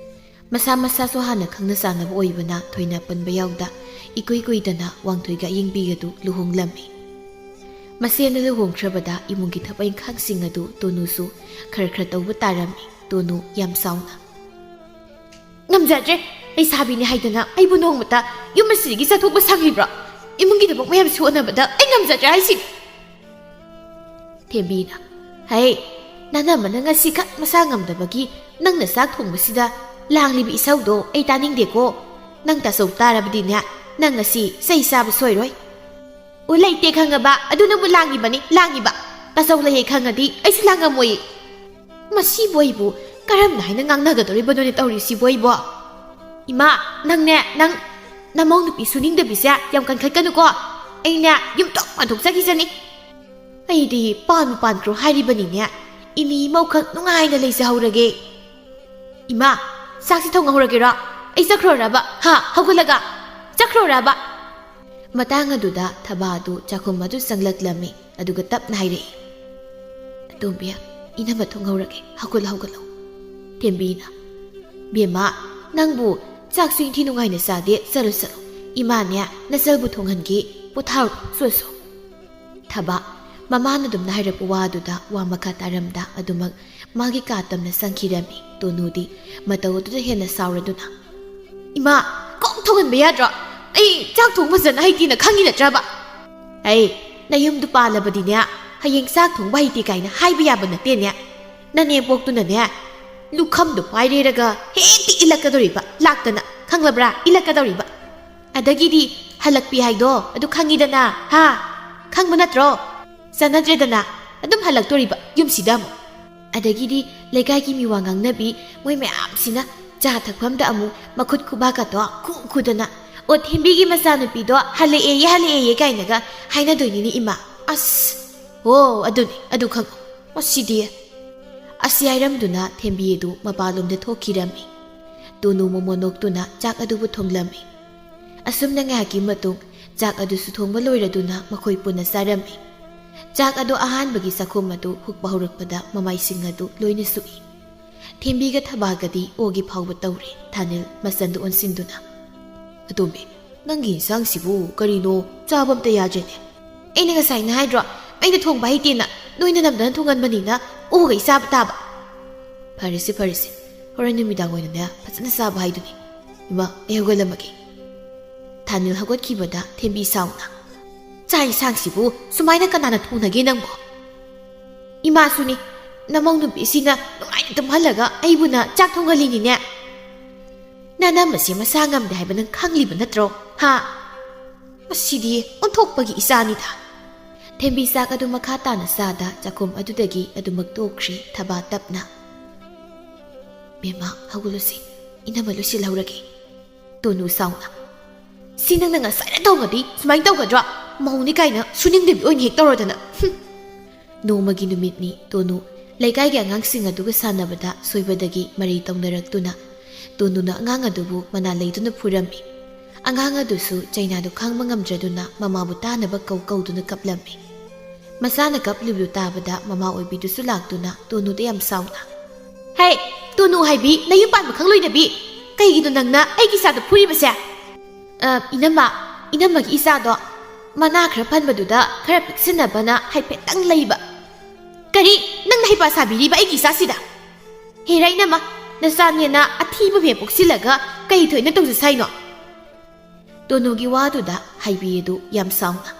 ꯃꯁꯥ ꯃꯁꯥꯁꯨ ꯍꯥꯟꯅ ꯈꯪꯅ ꯆꯥꯟꯅꯕ ꯑꯣꯏꯕꯅ ꯊꯣꯏꯅ ꯄꯟꯕ ꯌꯥꯎꯗ ꯏꯀꯨꯏ ꯀꯨꯏꯗꯅ ꯋꯥꯡꯊꯣꯏꯒ ꯑꯌꯤꯡꯕꯤ ꯑꯗꯨ ꯂꯨꯍꯣꯡꯂꯝꯃꯤ꯫ ꯃꯁꯦꯟꯅ ꯂꯨꯍꯣꯡꯈ꯭ꯔꯕꯗ ꯏꯃꯨꯡꯒꯤ ꯊꯕꯛ ꯏꯪꯈꯥꯡꯁꯤꯡ ꯑꯗꯨ ꯇꯣꯅꯨꯁꯨ ꯈꯔ ꯈꯔ ꯇꯧꯕ ꯇꯥꯔꯝꯃꯤ꯫ ꯇꯣꯅꯨ ꯌꯥꯝ ꯆꯥꯎꯅ "ꯉꯝꯖꯗ꯭ꯔꯦ, ꯂꯩꯁꯥꯕꯤꯅꯤ ꯍꯥꯏꯗꯅ ꯑꯩꯕꯨ ꯅꯣꯡꯃꯇ ꯌꯨꯝ ꯑꯁꯤꯗꯒꯤ ꯆꯠꯊꯣꯛꯄ ꯁꯪꯂꯤꯕ꯭ꯔꯣ? ꯏꯃꯨꯡꯒꯤ ꯊꯕꯛ ꯃꯌꯥꯝꯁꯤ ꯍꯣꯠꯅꯕꯗ ꯑꯩ ꯉꯝꯖꯗ꯭ꯔꯦ ꯍꯥꯏꯁꯤꯅꯤ"꯫ ꯊꯦꯝꯕꯤꯅ, "ꯍꯩ, ꯅꯅꯝꯃꯅ ꯉꯁꯤꯈꯛ ꯃꯁꯥ ꯉꯝꯗꯕꯒꯤ ꯅꯪꯅ ꯆꯥꯛ ꯊꯣꯡꯕꯁꯤꯗ ꯂꯥꯡꯂꯤꯕ ꯏꯁꯧꯗꯣ ꯑꯩ ꯇꯥꯅꯤꯡꯗꯦꯀꯣ꯫ ꯅꯪ ꯇꯥꯆꯧ ꯇꯥꯔꯕꯗꯤꯅꯦ, ꯅꯪ ꯉꯁꯤ ꯆꯩ ꯆꯥꯕ ꯁꯣꯏꯔꯣꯏ"꯫ "ꯑꯣ, ꯂꯩꯇꯦ ꯈꯪꯉꯕ, ꯑꯗꯨꯅꯕꯨ ꯂꯥꯡꯉꯤꯕꯅꯤ, ꯂꯥꯡꯉꯤꯕ꯫ ꯇꯥꯆꯧ ꯂꯩꯌꯦ ꯈꯪꯉꯗꯤ ꯑꯩꯁꯨ ꯂꯥꯡꯉꯝꯃꯣꯏꯌꯦ"꯫ "ꯃꯁꯤꯕꯨ ꯑꯩꯕꯨ ꯀꯔꯝꯅ ꯍꯥꯏꯅ ꯉꯥꯡꯅꯒꯗꯧꯔꯤꯕꯅꯣꯅꯦ ꯇꯧꯔꯤꯁꯤꯕꯨ ꯑꯩꯕꯣ? ꯏꯃꯥ, ꯅꯪꯅꯦ, ꯅꯪ ꯅꯃꯧ ꯅꯨꯄꯤ ꯁꯨꯅꯤꯡꯗꯕꯤꯁꯦ ꯌꯥꯝ ꯀꯟꯈꯠꯀꯅꯨꯀꯣ꯫ ꯑꯩꯅꯦ ꯌꯨꯝꯊꯣꯡ ꯄꯥꯟꯊꯣꯛꯆꯈꯤꯁꯅꯤ꯫ ꯑꯩꯗꯤ ꯄꯥꯟꯕꯨ ꯄꯥꯟꯈ꯭ꯔꯣ ꯍꯥꯏꯔꯤꯕꯅꯤꯅꯦ꯫ ꯏꯅꯤ ꯏꯃꯧꯈꯛ ꯅꯨꯡꯉꯥꯏꯅ ꯂꯩꯖꯍꯧꯔꯒꯦ꯫ ꯏꯃꯥ, ꯆꯥꯛꯁꯤ ꯊꯣꯡꯍꯧꯔꯒꯦꯔꯣ? ꯑꯩ ꯆꯠꯈ꯭ꯔꯣꯔꯕ? ꯍꯥ? ꯍꯧꯒꯠꯂꯒ ꯆꯠꯈ꯭ꯔꯣꯔꯕ?" ꯃꯇꯥꯡ ꯑꯗꯨꯗ ꯊꯕꯥ ꯑꯗꯨ ꯆꯥꯛꯈꯨꯝ ꯑꯗꯨ ꯆꯪꯂꯛꯂꯝꯃꯤ꯫ ꯑꯗꯨꯒ ꯇꯞꯅ ꯍꯥꯏꯔꯛꯏ, "ꯑꯇꯣꯝꯕꯤ, ꯏꯅꯝꯃ ꯊꯣꯡꯍꯧꯔꯒꯦ, ꯍꯧꯒꯠꯂꯣ, ꯍꯧꯒꯠꯂꯣ"꯫ ꯊꯦꯝꯕꯤꯅ, "ꯕꯦꯝꯃ, ꯅꯪꯕꯨ ꯆꯥꯛꯁꯨ ꯏꯟꯊꯤ ꯅꯨꯡꯉꯥꯏꯅ ꯆꯥꯗꯦ, ꯆꯠꯂꯣ, ꯆꯠꯂꯣ꯫ ꯏꯃꯥꯅꯦ, ꯅꯆꯜꯕꯨ ꯊꯣꯡꯍꯟꯒꯦ, ꯄꯣꯊꯥꯔꯣ, ꯆꯣ, ꯆꯣ"꯫ ꯊꯕꯥ, ꯃꯃꯥꯅ ꯑꯗꯨꯝꯅ ꯍꯥꯏꯔꯛꯄ ꯋꯥ ꯑꯗꯨꯗ ꯋꯥ ꯃꯈꯥ ꯇꯥꯔꯝꯗ ꯑꯗꯨꯃꯛ ꯃꯥꯒꯤ ꯀꯥ ꯇꯝꯅ ꯆꯪꯈꯤꯔꯝꯃꯤ꯫ ꯇꯣꯅꯨꯗꯤ ꯃꯇꯧ ꯑꯗꯨꯗ ꯍꯦꯟꯅ ꯁꯥꯎꯔꯗꯨꯅ, "ꯏꯃꯥ, ꯀꯣꯛ ꯊꯣꯡꯍꯟꯕ ꯌꯥꯗ꯭ꯔꯣ? ꯑꯩ ꯆꯥꯛ ꯊꯣꯡ ꯐꯖꯅ ꯍꯩꯇꯦꯅ ꯈꯪꯉꯤ ꯅꯠꯇ꯭ꯔꯕ? ꯑꯩ ꯅꯌꯨꯝꯗꯨ ꯄꯥꯜꯂꯕꯗꯤꯅꯦ, ꯍꯌꯦꯡ ꯆꯥꯛ ꯊꯣꯡꯕ ꯍꯩꯇꯦ ꯀꯥꯏꯅ ꯍꯥꯏꯕ ꯌꯥꯕ ꯅꯠꯇꯦꯅꯦ꯫ ꯅꯅꯦꯝꯄꯣꯛꯇꯨꯅꯅꯦ, ꯂꯨꯈꯝꯗꯣ ꯄꯥꯏꯔꯦꯔꯒ ꯍꯦꯛꯇ ꯏꯜꯂꯛꯀꯗꯧꯔꯤꯕ, ꯂꯥꯛꯇꯅ, ꯈꯪꯂꯕ꯭ꯔꯥ? ꯏꯜꯂꯛꯀꯗꯧꯔꯤꯕ꯫ ꯑꯗꯒꯤꯗꯤ ꯍꯜꯂꯛꯄꯤ ꯍꯥꯏꯗꯣ ꯑꯗꯨ ꯈꯪꯉꯤꯗꯅ, ꯍꯥ? ꯈꯪꯕ ꯅꯠꯇ꯭ꯔꯣ? ꯆꯠꯅꯗ꯭ꯔꯦꯗꯅ, ꯑꯗꯨꯝ ꯍꯜꯂꯛꯇꯣꯔꯤꯕ ꯌꯨꯝꯁꯤꯗ ꯑꯃꯨꯛ꯫ ꯑꯗꯒꯤꯗꯤ ꯂꯩꯀꯥꯏꯒꯤ ꯃꯤꯋꯥ ꯉꯥꯡꯅꯕꯤ ꯃꯣꯏ ꯃꯌꯥꯝꯁꯤꯅ ꯆꯥ ꯊꯛꯐꯝꯗ ꯑꯃꯨꯛ ꯃꯈꯨꯠ ꯈꯨꯕꯥꯛꯀꯗꯣ ꯈꯨ ꯈꯨꯗꯅ, 'ꯑꯣ, ꯊꯦꯝꯕꯤꯒꯤ ꯃꯆꯥꯅꯨꯄꯤꯗꯣ ꯍꯜꯂꯛꯑꯦꯌꯦ, ꯍꯜꯂꯛꯑꯦꯌꯦ' ꯀꯥꯏꯅꯒ ꯍꯥꯏꯅꯗꯣꯏꯅꯤꯅꯦ ꯏꯃꯥ꯫ ꯑꯁ, ꯍꯣ, ꯑꯗꯨꯅꯤ, ꯑꯗꯨ ꯈꯪꯉꯣ꯫ ꯃꯁꯤꯗꯤ"꯫ ꯑꯁꯤ ꯍꯥꯏꯔꯝꯗꯨꯅ ꯊꯦꯝꯕꯤ ꯑꯗꯨ ꯃꯄꯥꯟꯂꯣꯝꯗ ꯊꯣꯛꯈꯤꯔꯝꯃꯤ꯫ ꯇꯣꯅꯨ ꯃꯣꯃꯣꯟ ꯅꯣꯛꯇꯨꯅ ꯆꯥꯛ ꯑꯗꯨꯕꯨ ꯊꯣꯡꯂꯝꯃꯤ꯫ ꯑꯁꯨꯝꯅ ꯉꯥꯏꯍꯥꯛꯀꯤ ꯃꯇꯨꯡ ꯆꯥꯛ ꯑꯗꯨꯁꯨ ꯊꯣꯡꯕ ꯂꯣꯏꯔꯗꯨꯅ ꯃꯈꯣꯏ ꯄꯨꯟꯅ ꯆꯥꯔꯝꯃꯤ꯫ ꯆꯥꯛ ꯑꯗꯨ ꯑꯍꯥꯟꯕꯒꯤ ꯆꯥꯛꯈꯨꯝ ꯑꯗꯨ ꯍꯨꯛꯄ ꯍꯧꯔꯛꯄꯗ ꯃꯃꯥꯏꯁꯤꯡ ꯑꯗꯨ ꯂꯣꯏꯅ ꯁꯨꯛꯏ꯫ ꯊꯦꯝꯕꯤꯒ ꯊꯕꯥꯒꯗꯤ ꯑꯣꯒꯤ ꯐꯥꯎꯕ ꯇꯧꯔꯦ꯫ ꯊꯥꯅꯤꯜ ꯃꯆꯟꯗꯨ ꯑꯣꯟꯁꯤꯟꯗꯨꯅ, "ꯑꯇꯣꯝꯕꯤ, ꯅꯪꯒꯤ ꯏꯟꯁꯥꯡꯁꯤꯕꯨ ꯀꯔꯤꯅꯣ? ꯆꯥꯕ ꯑꯝꯇ ꯌꯥꯗ꯭ꯔꯦꯅꯦ꯫ ꯑꯩꯅ ꯉꯁꯥꯏꯅ ꯍꯥꯏꯗ꯭ꯔꯣ, ꯑꯩꯅ ꯊꯣꯡꯕ ꯍꯩꯇꯦꯅ, ꯅꯣꯏꯅ ꯅꯝꯗꯅ ꯊꯣꯡꯍꯟꯕꯅꯤꯅ ꯑꯣꯒ ꯑꯩ ꯆꯥꯕ ꯇꯥꯕ꯫ ꯐꯔꯦꯁꯦ, ꯐꯔꯦꯁꯦ, ꯍꯣꯔꯦꯟ ꯅꯨꯃꯤꯗꯥꯡ ꯑꯣꯏꯅꯅꯦ ꯐꯖꯅ ꯆꯥꯕ ꯍꯥꯏꯗꯨꯅꯤ꯫ ꯏꯃꯥ, ꯑꯩ ꯍꯧꯒꯠꯂꯝꯃꯒꯦ꯫" ꯊꯥꯅꯤꯜ ꯍꯧꯒꯠꯈꯤꯕꯗ ꯊꯦꯝꯕꯤ ꯁꯥꯎꯅ, "ꯆꯥꯛ ꯏꯟꯁꯥꯡꯁꯤꯕꯨ ꯁꯨꯃꯥꯏꯅ ꯀꯅꯥꯅ ꯊꯣꯡꯅꯒꯦ ꯅꯪꯕꯣ?" "ꯏꯃꯥꯁꯨꯅꯤ, ꯅꯃꯧ ꯅꯨꯄꯤꯁꯤꯅ ꯅꯨꯡꯉꯥꯏꯅ ꯇꯨꯝꯍꯜꯂꯒ ꯑꯩꯕꯨꯅ ꯆꯥꯛ ꯊꯣꯡꯍꯜꯂꯤꯅꯤꯅꯦ꯫ ꯅꯅꯝꯃꯁꯦ ꯃꯁꯥ ꯉꯝꯗꯦ ꯍꯥꯏꯕ ꯅꯪ ꯈꯪꯂꯤꯕ ꯅꯠꯇ꯭ꯔꯣ? ꯍꯥ? ꯃꯁꯤꯗꯤ ꯑꯣꯟꯊꯣꯛꯄꯒꯤ ꯏꯆꯥꯅꯤꯗ꯫" ꯊꯦꯝꯕꯤ ꯆꯥꯛ ꯑꯗꯨ ꯃꯈꯥ ꯇꯥꯅ ꯆꯥꯗ ꯆꯥꯛꯈꯨꯝ ꯑꯗꯨꯗꯒꯤ ꯑꯗꯨꯃꯛ ꯇꯣꯛꯈ꯭ꯔꯦ ꯊꯕꯥ ꯇꯞꯅ꯫ "ꯕꯦꯝꯃ, ꯍꯧꯒꯠꯂꯨꯁꯤ, ꯏꯅꯝꯃ ꯂꯣꯏꯁꯤꯜꯍꯧꯔꯒꯦ꯫" ꯇꯣꯅꯨ ꯁꯥꯎꯅ, "ꯁꯤ ꯅꯪꯅ ꯉꯁꯥꯏꯅ ꯇꯧꯔꯗꯤ ꯁꯨꯃꯥꯏꯅ ꯇꯧꯒꯗ꯭ꯔꯣ? ꯃꯧꯅꯤ ꯀꯥꯏꯅ ꯁꯨꯅꯤꯡꯗꯕꯤ ꯑꯣꯏꯅ ꯍꯦꯛ ꯇꯧꯔꯗꯅ꯫ ꯍꯨꯝ꯫" ꯅꯣꯡꯃꯒꯤ ꯅꯨꯃꯤꯠꯅꯤ꯫ ꯇꯣꯅꯨ ꯂꯩꯀꯥꯏꯒꯤ ꯑꯉꯥꯡꯁꯤꯡ ꯑꯗꯨꯒ ꯁꯥꯟꯅꯕꯗ ꯁꯣꯏꯕꯗꯒꯤ ꯃꯔꯩ ꯇꯧꯅꯔꯛꯇꯨꯅ ꯇꯣꯅꯨꯅ ꯑꯉꯥꯡ ꯑꯗꯨꯕꯨ ꯃꯅꯥ ꯂꯩꯗꯨꯅ ꯐꯨꯔꯝꯃꯤ꯫ ꯑꯉꯥꯡ ꯑꯗꯨꯁꯨ ꯆꯩꯅꯥꯗꯨ ꯈꯥꯡꯕ ꯉꯝꯗ꯭ꯔꯗꯨꯅ ꯃꯃꯥꯕꯨ ꯇꯥꯅꯕ ꯀꯧ ꯀꯧꯗꯨꯅ ꯀꯞꯂꯝꯃꯤ꯫ ꯃꯆꯥꯅ ꯀꯞꯂꯤꯕꯗꯨ ꯇꯥꯕꯗ ꯃꯃꯥ ꯑꯣꯏꯕꯤꯗꯨꯁꯨ ꯂꯥꯛꯇꯨꯅ ꯇꯣꯅꯨꯗ ꯌꯥꯝ ꯁꯥꯎꯅ, "ꯍꯦ, ꯇꯣꯅꯨ ꯍꯥꯏꯕꯤ, ꯅꯌꯨꯝ ꯄꯥꯟꯕ ꯈꯪꯂꯣꯏꯗꯕꯤ, ꯀꯩꯒꯤꯅꯣ ꯅꯪꯅ ꯑꯩꯒꯤ ꯏꯆꯥꯗ ꯐꯨꯔꯤꯕꯁꯦ?" "ꯑ, ꯏꯅꯝꯃ, ꯏꯅꯝꯃꯒꯤ ꯏꯆꯥꯗꯣ ꯃꯅꯥ ꯈꯔ ꯐꯟꯕꯗꯨꯗ ꯈꯔ ꯄꯤꯛꯁꯤꯟꯅꯕꯅ ꯍꯥꯏꯐꯦꯠꯇꯪ ꯂꯩꯕ꯫" "ꯀꯔꯤ? ꯅꯪꯅ ꯍꯩꯄꯥ ꯁꯥꯕꯤꯔꯤꯕ ꯑꯩꯒꯤ ꯏꯆꯥꯁꯤꯗ?" "ꯍꯦꯔꯥ ꯏꯅꯝꯃ, ꯅꯆꯥꯅꯦꯅ ꯑꯊꯤꯕ ꯃꯦ ꯄꯣꯛꯁꯤꯜꯂꯒ ꯀꯩ ꯊꯣꯏꯅ ꯇꯧꯖꯁ ꯍꯥꯏꯅꯣ?" ꯇꯣꯅꯨꯒꯤ ꯋꯥꯗꯨꯗ ꯍꯥꯏꯕꯤ ꯑꯗꯨ ꯌꯥꯝ ꯁꯥꯎꯅ,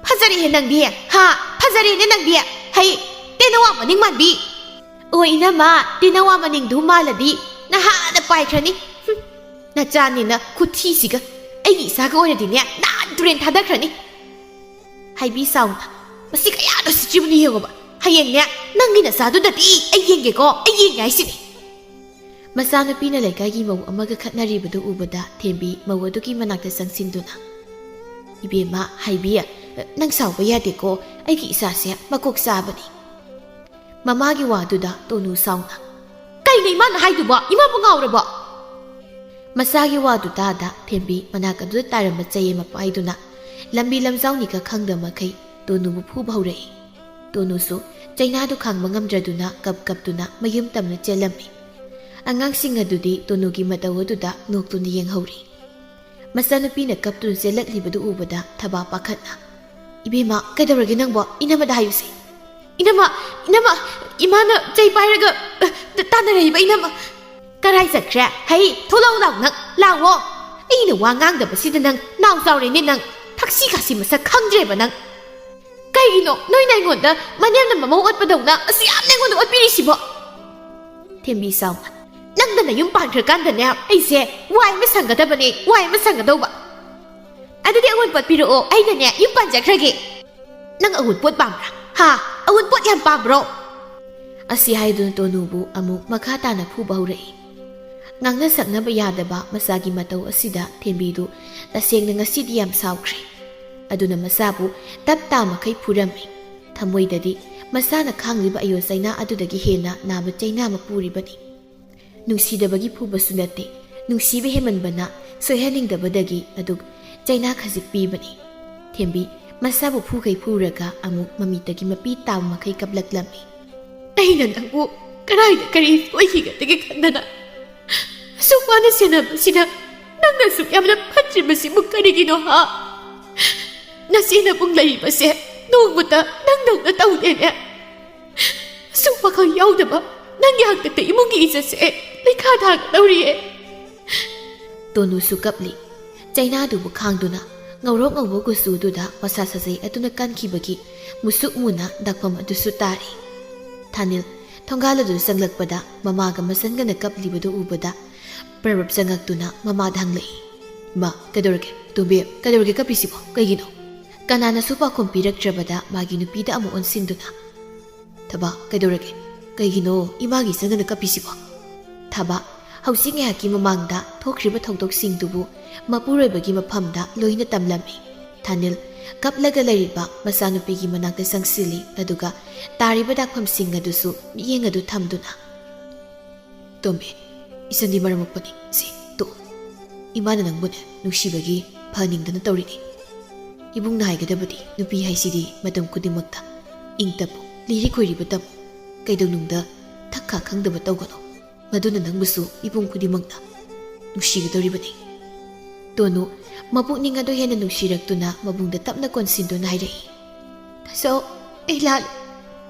"ꯐꯖꯔꯦꯍꯦ ꯅꯪꯗꯤ, ꯍꯥ? ꯐꯖꯔꯦꯅꯦ ꯅꯪꯗꯤ꯫ ꯍꯩ, ꯇꯦꯅꯋꯥ ꯃꯅꯤꯡ ꯃꯥꯟꯕꯤ꯫ ꯑꯣ ꯏꯅꯝꯃ, ꯇꯦꯅꯋꯥ ꯃꯅꯤꯡꯗꯨ ꯃꯥꯜꯂꯗꯤ ꯅꯍꯥꯟꯅ ꯄꯥꯏꯈ꯭ꯔꯅꯤ꯫ ꯍꯨꯝ, ꯅꯆꯥꯅꯤꯅ ꯈꯨꯊꯤꯁꯤꯒ꯫ ꯑꯩꯒꯤ ꯏꯆꯥꯒ ꯑꯣꯏꯔꯗꯤꯅꯦ ꯅꯍꯥꯟ ꯇꯨꯔꯦꯟ ꯊꯥꯗꯈ꯭ꯔꯅꯤ꯫" ꯍꯥꯏꯕꯤ ꯁꯥꯎꯅ, "ꯃꯁꯤ ꯀꯌꯥꯗ ꯁꯤꯠꯇ꯭ꯔꯤꯕꯅꯣ ꯌꯦꯡꯉꯣꯕ꯫ ꯍꯌꯦꯡꯅꯦ ꯅꯪꯒꯤ ꯅꯆꯥꯗꯨꯗꯗꯤ ꯑꯩ ꯌꯦꯡꯒꯦꯀꯣ, ꯑꯩ ꯌꯦꯡꯒꯦ ꯍꯥꯏꯁꯤꯅꯤ꯫" ꯃꯆꯥꯅꯨꯄꯤꯅ ꯂꯩꯀꯥꯏꯒꯤ ꯃꯧ ꯑꯃꯒ ꯈꯠꯅꯔꯤꯕꯗꯨ ꯎꯕꯗ ꯊꯦꯝꯕꯤ ꯃꯧ ꯑꯗꯨꯒꯤ ꯃꯅꯥꯛꯇ ꯆꯪꯁꯤꯟꯗꯨꯅ, "ꯏꯕꯦꯝꯃ, ꯍꯥꯏꯕꯤ, ꯅꯪ ꯁꯥꯎꯕ ꯌꯥꯗꯦꯀꯣ, ꯑꯩꯒꯤ ꯏꯆꯥꯁꯦ ꯃꯀꯣꯛ ꯆꯥꯕꯅꯤ꯫" ꯃꯃꯥꯒꯤ ꯋꯥꯗꯨꯗ ꯇꯣꯅꯨ ꯁꯥꯎꯅ, "ꯀꯩꯅꯣ ꯏꯃꯥꯅ ꯍꯥꯏꯗꯨꯕꯣ? ꯏꯃꯥꯕꯨ ꯉꯥꯎꯔꯕꯣ?" ꯃꯆꯥꯒꯤ ꯋꯥꯗꯨ ꯇꯥꯗ ꯊꯦꯝꯕꯤ ꯃꯅꯥꯛ ꯑꯗꯨꯗ ꯇꯥꯔꯝꯕ ꯆꯩ ꯑꯃ ꯄꯥꯏꯗꯨꯅ ꯂꯝꯕꯤ ꯂꯝꯖꯥꯎꯅꯤꯒ ꯈꯪꯗ ꯃꯈꯩ ꯇꯣꯅꯨꯕꯨ ꯐꯨꯕ ꯍꯧꯔꯛꯏ꯫ ꯇꯣꯅꯨꯁꯨ ꯆꯩꯅꯥꯗꯨ ꯈꯥꯡꯕ ꯉꯝꯗ꯭ꯔꯗꯨꯅ ꯀꯞ ꯀꯞꯇꯨꯅ ꯃꯌꯨꯝ ꯇꯝꯅ ꯆꯦꯜꯂꯝꯃꯤ꯫ ꯑꯉꯥꯡꯁꯤꯡ ꯑꯗꯨꯗꯤ ꯇꯣꯅꯨꯒꯤ ꯃꯇꯧ ꯑꯗꯨꯗ ꯅꯣꯛꯇꯨꯅ ꯌꯦꯡꯍꯧꯔꯤ꯫ ꯃꯆꯥꯅꯨꯄꯤꯅ ꯀꯞꯇꯨꯅ ꯆꯦꯜꯂꯛꯂꯤꯕꯗꯨ ꯎꯕꯗ ꯊꯕꯥ ꯄꯥꯈꯠꯅ, "ꯏꯕꯦꯝꯃ, ꯀꯩꯗꯧꯔꯒꯦ ꯅꯪꯕꯣ? ꯏꯅꯝꯃꯗ ꯍꯥꯏꯌꯨꯁꯦ꯫ ꯏꯅꯝꯃ, ꯏꯅꯝꯃ, ꯏꯃꯥꯅ ꯆꯩ ꯄꯥꯏꯔꯒ, ꯑ, ꯇꯥꯟꯅꯔꯛꯏꯕ ꯏꯅꯝꯃ꯫ ꯀꯔꯥꯏ ꯆꯠꯈ꯭ꯔꯦ? ꯍꯩ, ꯊꯣꯛꯂꯛꯎ ꯂꯥꯎ ꯅꯪ, ꯂꯥꯛꯑꯣ꯫ ꯑꯩꯅ ꯋꯥ ꯉꯥꯡꯗꯕꯁꯤꯗ ꯅꯪ ꯅꯥꯎ ꯆꯥꯎꯔꯦꯅꯦ ꯅꯪ, ꯊꯛꯁꯤ ꯈꯥꯁꯤ ꯃꯁꯛ ꯈꯪꯗ꯭ꯔꯦꯕ ꯅꯪ꯫ ꯀꯩꯒꯤꯅꯣ ꯅꯣꯏꯅ ꯑꯩꯉꯣꯟꯗ ꯃꯅꯦꯝꯅ ꯃꯃꯧ ꯑꯣꯠꯄꯗꯧꯅ ꯑꯁꯨꯛ ꯌꯥꯝꯅ ꯑꯩꯉꯣꯟꯗ ꯑꯣꯠꯄꯤꯔꯤꯁꯤꯕꯣ?" ꯊꯦꯝꯕꯤ ꯁꯥꯎꯅ, "ꯅꯪꯅ ꯅꯌꯨꯝ ꯄꯥꯟꯈ꯭ꯔꯀꯥꯟꯗꯅꯦ ꯑꯩꯁꯦ ꯋꯥꯏ ꯑꯃ ꯁꯪꯒꯗꯕꯅꯦ, ꯋꯥꯏ ꯑꯃ ꯁꯪꯒꯗꯧꯕ꯫ ꯑꯗꯨꯗꯤ ꯑꯑꯣꯟꯄꯣꯠ ꯄꯤꯔꯛꯑꯣ, ꯑꯩꯅꯅꯦ ꯌꯨꯝ ꯄꯥꯟꯖꯈ꯭ꯔꯒꯦ꯫ ꯅꯪ ꯑꯑꯣꯟꯄꯣꯠ ꯄꯥꯝꯕ꯭ꯔꯥ? ꯍꯥ? ꯑꯑꯣꯟꯄꯣꯠ ꯌꯥꯝ ꯄꯥꯝꯕ꯭ꯔꯣ?" ꯑꯁꯤ ꯍꯥꯏꯗꯨꯅ ꯇꯣꯅꯨꯕꯨ ꯑꯃꯨꯛ ꯃꯈꯥ ꯇꯥꯅ ꯐꯨꯕ ꯍꯧꯔꯛꯏ꯫ ꯉꯥꯡꯅ ꯁꯛꯅꯕ ꯌꯥꯗꯕ ꯃꯆꯥꯒꯤ ꯃꯇꯧ ꯑꯁꯤꯗ ꯊꯦꯝꯕꯤꯗꯨ ꯇꯁꯦꯡꯅ ꯉꯁꯤꯗꯤ ꯌꯥꯝ ꯁꯥꯎꯈ꯭ꯔꯦ꯫ ꯑꯗꯨꯅ ꯃꯆꯥꯕꯨ ꯇꯞ ꯇꯥ ꯃꯈꯩ ꯐꯨꯔꯝꯃꯤ꯫ ꯊꯃꯣꯏꯗꯗꯤ ꯃꯆꯥꯅ ꯈꯥꯡꯂꯤꯕ ꯑꯌꯣ ꯆꯩꯅꯥ ꯑꯗꯨꯗꯒꯤ ꯍꯦꯟꯅ ꯅꯥꯕ ꯆꯩꯅꯥ ꯑꯃ ꯄꯨꯔꯤꯕꯅꯤ꯫ ꯅꯨꯡꯁꯤꯗꯕꯒꯤ ꯐꯨꯕꯁꯨ ꯅꯠꯇꯦ, ꯅꯨꯡꯁꯤꯕ ꯍꯦꯟꯃꯟꯕꯅ ꯁꯣꯏꯍꯟꯅꯤꯡꯗꯕꯗꯒꯤ ꯑꯗꯨꯛ ꯆꯩꯅꯥ ꯈꯖꯤꯛ ꯄꯤꯕꯅꯤ꯫ ꯊꯦꯝꯕꯤ ꯃꯁꯥꯕꯨ ꯐꯨꯈꯩ ꯐꯨꯔꯒ ꯑꯃꯨꯛ ꯃꯃꯤꯠꯇꯒꯤ ꯃꯄꯤ ꯇꯥꯕ ꯃꯈꯩ ꯀꯞꯂꯛꯂꯝꯃꯤ꯫ "ꯑꯩꯅ ꯅꯪꯕꯨ ꯀꯗꯥꯏꯗ ꯀꯔꯤ ꯁꯣꯏꯈꯤꯒꯗꯒꯦ ꯈꯟꯗꯅ ꯑꯁꯨꯛ ꯋꯥꯅ ꯁꯦꯟꯅꯕꯁꯤꯗ ꯅꯪꯅ ꯑꯁꯨꯛ ꯌꯥꯝꯅ ꯐꯠꯇ꯭ꯔꯤꯕꯁꯤꯕꯨ ꯀꯔꯤꯒꯤꯅꯣ ꯍꯥ? ꯅꯆꯦꯅ ꯄꯨꯡ ꯂꯩꯔꯤꯕꯁꯦ ꯅꯣꯡꯃꯇ ꯅꯪꯗꯧꯅ ꯇꯧꯗꯦꯅꯦ꯫ ꯑꯁꯨꯛ ꯋꯥꯈꯜ ꯌꯥꯎꯗꯕ ꯅꯪꯒꯤ ꯍꯥꯛꯇꯛꯇ ꯏꯃꯨꯡꯒꯤ ꯏꯖꯠꯁꯦ ꯂꯩꯈꯥ ꯊꯥꯒꯗꯧꯔꯤꯌꯦ꯫" ꯇꯣꯅꯨꯁꯨ ꯀꯞꯂꯤ꯫ ꯆꯩꯅꯥꯗꯨꯕꯨ ꯈꯥꯡꯗꯨꯅ ꯉꯧꯔꯣꯛ ꯉꯧꯕ ꯀꯨꯆꯨꯗꯨꯗ ꯃꯁꯥ ꯁꯥꯖꯩ ꯑꯗꯨꯅ ꯀꯟꯈꯤꯕꯒꯤ ꯃꯨꯁꯨꯛ ꯃꯨꯅ ꯗꯥꯛꯐꯝ ꯑꯗꯨꯁꯨ ꯇꯥꯔꯤ꯫ ꯊꯥꯅꯤꯜ ꯊꯣꯡꯒꯥꯜ ꯑꯗꯨ ꯆꯪꯂꯛꯄꯗ ꯃꯃꯥꯒ ꯃꯆꯟꯒꯅ ꯀꯞꯂꯤꯕꯗꯨ ꯎꯕꯗ ꯄ꯭ꯔꯕꯞ ꯆꯪꯉꯛꯇꯨꯅ ꯃꯃꯥꯗ ꯍꯪꯂꯛꯏ, "ꯏꯃꯥ, ꯀꯩꯗꯧꯔꯒꯦ? ꯇꯣꯝꯕꯤ, ꯀꯩꯗꯧꯔꯒꯦ ꯀꯞꯄꯤꯁꯤꯕꯣ? ꯀꯩꯒꯤꯅꯣ?" ꯀꯅꯥꯅꯁꯨ ꯄꯥꯎꯈꯨꯝ ꯄꯤꯔꯛꯇ꯭ꯔꯕꯗ ꯃꯥꯒꯤ ꯅꯨꯄꯤꯗ ꯑꯃꯨꯛ ꯑꯣꯟꯁꯤꯟꯗꯨꯅ, "ꯊꯕꯥ, ꯀꯩꯗꯧꯔꯒꯦ? ꯀꯩꯒꯤꯅꯣ ꯏꯃꯥꯒꯤ ꯏꯆꯟꯒꯅ ꯀꯞꯄꯤꯁꯤꯕꯣ?" ꯊꯕꯥ ꯍꯧꯖꯤꯛ ꯉꯥꯏꯍꯥꯛꯀꯤ ꯃꯃꯥꯡꯗ ꯊꯣꯛꯈ꯭ꯔꯤꯕ ꯊꯧꯗꯣꯛꯁꯤꯡꯗꯨꯕꯨ ꯃꯄꯨꯔꯣꯏꯕꯒꯤ ꯃꯐꯝꯗ ꯂꯣꯏꯅ ꯇꯝꯂꯝꯃꯤ꯫ ꯊꯥꯅꯤꯜ ꯀꯞꯂꯒ ꯂꯩꯔꯤꯕ ꯃꯆꯥꯅꯨꯄꯤꯒꯤ ꯃꯅꯥꯛꯇ ꯆꯪꯁꯤꯜꯂꯤ, ꯑꯗꯨꯒ ꯇꯥꯔꯤꯕ ꯗꯥꯛꯐꯝꯁꯤꯡ ꯑꯗꯨꯁꯨ ꯃꯤꯠꯌꯦꯡ ꯑꯗꯨ ꯊꯝꯗꯨꯅ, "ꯇꯣꯝꯕꯤ, ꯏꯆꯟꯗꯤ ꯃꯔꯝ ꯃꯣꯛꯄꯅꯤ꯫ ꯁꯤ ꯇꯣꯛꯑꯣ꯫ ꯏꯃꯥꯅ ꯅꯪꯕꯨꯅꯦ ꯅꯨꯡꯁꯤꯕꯒꯤ ꯐꯍꯟꯅꯤꯡꯗꯅ ꯇꯧꯔꯤꯅꯤ꯫" ꯏꯕꯨꯡꯅ ꯍꯥꯏꯒꯗꯕꯗꯤ, ꯅꯨꯄꯤ ꯍꯥꯏꯁꯤꯗꯤ ꯃꯇꯝ ꯈꯨꯗꯤꯡꯃꯛꯇ ꯏꯪ ꯇꯞꯄꯨ, ꯂꯤꯔꯤ ꯈꯣꯏꯔꯤꯕ ꯇꯝꯃꯨ, ꯀꯩꯗꯧꯅꯨꯡꯗ ꯊꯛ ꯈꯥ ꯈꯪꯗꯕ ꯇꯧꯒꯅꯨ꯫ ꯃꯗꯨꯅ ꯅꯪꯕꯨꯁꯨ ꯏꯕꯨꯡ ꯈꯨꯗꯤꯡꯃꯛꯅ ꯅꯨꯡꯁꯤꯒꯗꯧꯔꯤꯕꯅꯤ꯫ ꯇꯣꯅꯨ ꯃꯄꯨꯛꯅꯤꯡ ꯑꯗꯨ ꯍꯦꯟꯅ ꯅꯨꯡꯁꯤꯔꯛꯇꯨꯅ ꯃꯕꯨꯡꯗ ꯇꯞꯅ ꯀꯣꯟꯁꯤꯟꯗꯨꯅ ꯍꯥꯏꯔꯛꯏ, "ꯇꯥꯆꯧ, ꯑꯩ ꯂꯥꯜꯂꯦ꯫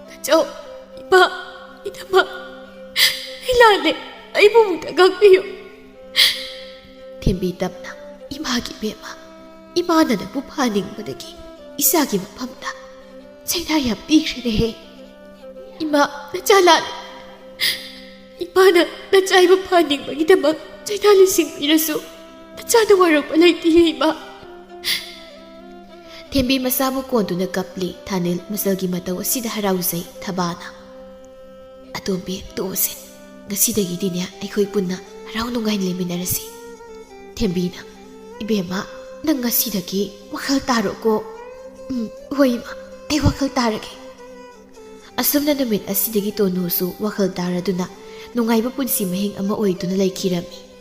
ꯇꯥꯆꯧ, ꯏꯃꯥ, ꯏꯅꯝꯃ, ꯑꯩ ꯂꯥꯜꯂꯦ꯫ ꯑꯩꯕꯨ ꯑꯃꯨꯛꯇ ꯉꯥꯛꯄꯤꯌꯨ꯫" ꯊꯦꯝꯕꯤ ꯇꯞꯅ, "ꯏꯃꯥꯒꯤ ꯏꯕꯦꯝꯃ, ꯏꯃꯥꯅ ꯅꯪꯕꯨ ꯐꯍꯟꯅꯤꯡꯕꯗꯒꯤ ꯏꯆꯥꯒꯤ ꯃꯐꯝꯗ ꯆꯩꯅꯥ ꯌꯥꯝ ꯄꯤꯈ꯭ꯔꯦꯅꯦꯍꯦ꯫ ꯏꯃꯥ, ꯅꯆꯥ ꯂꯥꯜꯂꯦ꯫ ꯏꯃꯥꯅ ꯅꯆꯥ ꯏꯕꯨ ꯐꯍꯟꯅꯤꯡꯕꯒꯤꯗꯃꯛ ꯆꯩꯅꯥ ꯂꯤꯁꯤꯡ ꯄꯤꯔꯁꯨ ꯅꯆꯥ ꯅꯨꯡꯉꯥꯏꯔꯛꯄ ꯂꯩꯇꯦꯍꯦ ꯏꯃꯥ꯫" ꯊꯦꯝꯕꯤ ꯃꯆꯥꯕꯨ ꯀꯣꯟꯗꯨꯅ ꯀꯞꯂꯤ꯫ ꯊꯥꯅꯤꯜ ꯃꯆꯜꯒꯤ ꯃꯇꯧ ꯑꯁꯤꯗ ꯍꯔꯥꯎꯖꯩ꯫ ꯊꯕꯥꯅ, "ꯑꯇꯣꯝꯕꯤ, ꯇꯣꯛꯑꯁꯦ꯫ ꯉꯁꯤꯗꯒꯤꯗꯤꯅꯦ ꯑꯩꯈꯣꯏ ꯄꯨꯟꯅ ꯍꯔꯥꯎ ꯅꯨꯡꯉꯥꯏꯅ ꯂꯩꯃꯤꯟꯅꯔꯁꯤ꯫" ꯊꯦꯝꯕꯤꯅ, "ꯏꯕꯦꯝꯃ, ꯅꯪ ꯉꯁꯤꯗꯒꯤ ꯋꯥꯈꯜ ꯇꯥꯔꯣꯀꯣ꯫" "ꯎꯝ, ꯍꯣꯏ ꯏꯃꯥ, ꯑꯩ ꯋꯥꯈꯜ ꯇꯥꯔꯒꯦ꯫" ꯑꯁꯨꯝꯅ ꯅꯨꯃꯤꯠ ꯑꯁꯤꯗꯒꯤ ꯇꯣꯅꯨꯁꯨ ꯋꯥꯈꯜ ꯇꯥꯔꯗꯨꯅ ꯅꯨꯡꯉꯥꯏꯕ ꯄꯨꯟꯁꯤ ꯃꯍꯤꯡ ꯑꯃ ꯑꯣꯏꯗꯨꯅ ꯂꯩꯈꯤꯔꯝꯃꯤ꯫